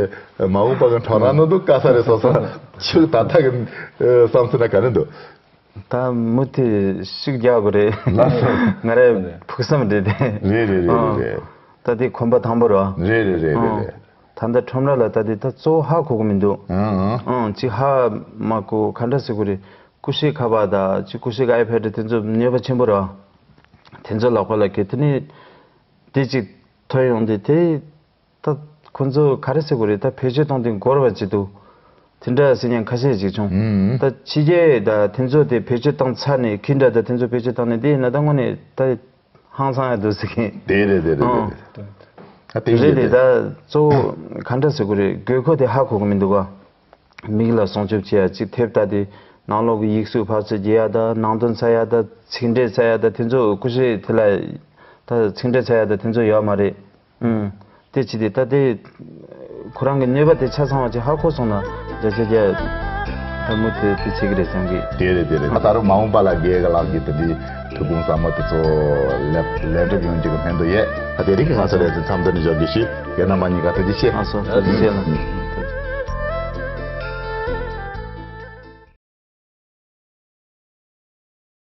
མ་འོངས་པ་གི་འཕྲོ་ར་ནོ་འདུག་དཀའ་ས་རེད་བསམ་སོང་། ཁྱོད་ད་ལྟ་གི་བསམ་ཚུལ་ན་ག་རེ་འདུག་ད་མུ་མཐུད་ཤུགས་རྒྱག་དགོས་རེད། ལགས་སོ། ང་རའི་ཕུགས་བསམ་རེད་དེ། རེད་རེད་རེད་རེད། ད་དེ་གོམ་པ་དང་པོ་རེད་བ། རེད་རེད་རེད་རེད་རེད། ད་ལྟ་ཁྲོམ་ར་ལ་ད་དེ་ད་གཙོ་བོ་ཧ་གོ་གི་མི་འདུག་ཨང་ཨང་། ཅིག་ཧ་མ་གོ་ག་འདྲ་ཟེར་དགོས་རེད། ཀུ་ཤུའི་ཁ་པར་དང་ཅིག་ཀུ་ཤུ་གི་ཨའི་ཕེ་ཌི་དེ་ཚོ་ནུས་པ་ཆེན་པོ་རེད་བ། དེ་ཚོ་ལག་པ་ལ་གལ་ཏེ་ནི་དེ་ཅིག་ཐོན་ཡོང་དུས་དེ་ད་ཁོ་ཚོ་ག་རེ་ཟེར་དགོས་རེད། ད་བེད་སྤྱོད་གཏོང་དུས་འགོར་བ་ཅིག་འདུག་དེ་འདྲ་ཟེར་མཁན་ཁ་ཤས་ཅིག་བྱུང་། ཨང་། ད་ཕྱི་རྒྱལ་ད་དེ་ཚོ་དེ་བེད་སྤྱོད་བཏང་ཚར་ནས་ཁྱི་འདྲ་ད་དེ་ཚོ་བེད་སྤྱོད་བཏང་ནས་དེ་ཡིན་ན་ད་དངོས་གནས་ད། ཧང་སང་ཡ་འདུག་ཟེར་གི། དེ་རེད་དེ་རེད་ཨང་། དེ་རེད། རེད་དེ་ད་གཙོ་བོ་ག་འདྲ་ཟེར་དགོས་རེད། དགོས་མཁོ་དེ་ཧ་གོ་གི་མི་འདུག་ག་མིག་ལ་སྲུང་སྐྱོབ་བྱེད་ཡ་ཅིག་དེབ་ལྟ་དེ་ནང་ལོགས་ཀྱི་ཡིག་གཟུགས་ཕར་ཚུར་རྒྱག་ཡ་ད་ནང་དོན་འཚོལ་ཡ་ད་ཚིག་འགྲེལ་འཚོལ་ཡ་ད་དེ་ཚོ་ཀུ་ཤུ་དེ་ལ་ད་ཚིག་འགྲེལ་འཚོལ་ཡ་ད་དེ་ཚོ་ཡོད་མ་རེད། ཨང་། དེ་ཅི་སྟེ་ད་དེ་ཁོ་རང་གི་ནུས་པ་དེ་ཆ་ཚང་བ་ཅིག་ཧ་གོ་སོང་ན་རྒྱ་ཆེ་རྒྱ། ལྷ་མོ་དེ་དེ་བྱེད་ཀྱི་རེད་བསམ་གི། དེ་རེད་དེ་རེད། ད་ད་རུང་མ་འོངས་པ་ལ་རྒན་གྱི་ལག་གི་དེ་འདྲའི་ཐུགས་དགོངས་ཟབ་མོ་དེ་ཚོ་ལེགས་ལེགས་འགྲུབ་ཡོང་རྒྱུ་གི་སྨོན་འདུན་ཡོད། ད་དེ་རིང་གི་ང་ཚོ་ལས་དེ་མཚམས་འདི་ནས་འཇོག་རྒྱུ་ཞིག་རྒན་རྣམ་པ་གཉིས་ཀ་ཐུགས་རྗེ་ཆེ། ཨ་སོ་ཐུགས་རྗེ་ཆེ་ལ།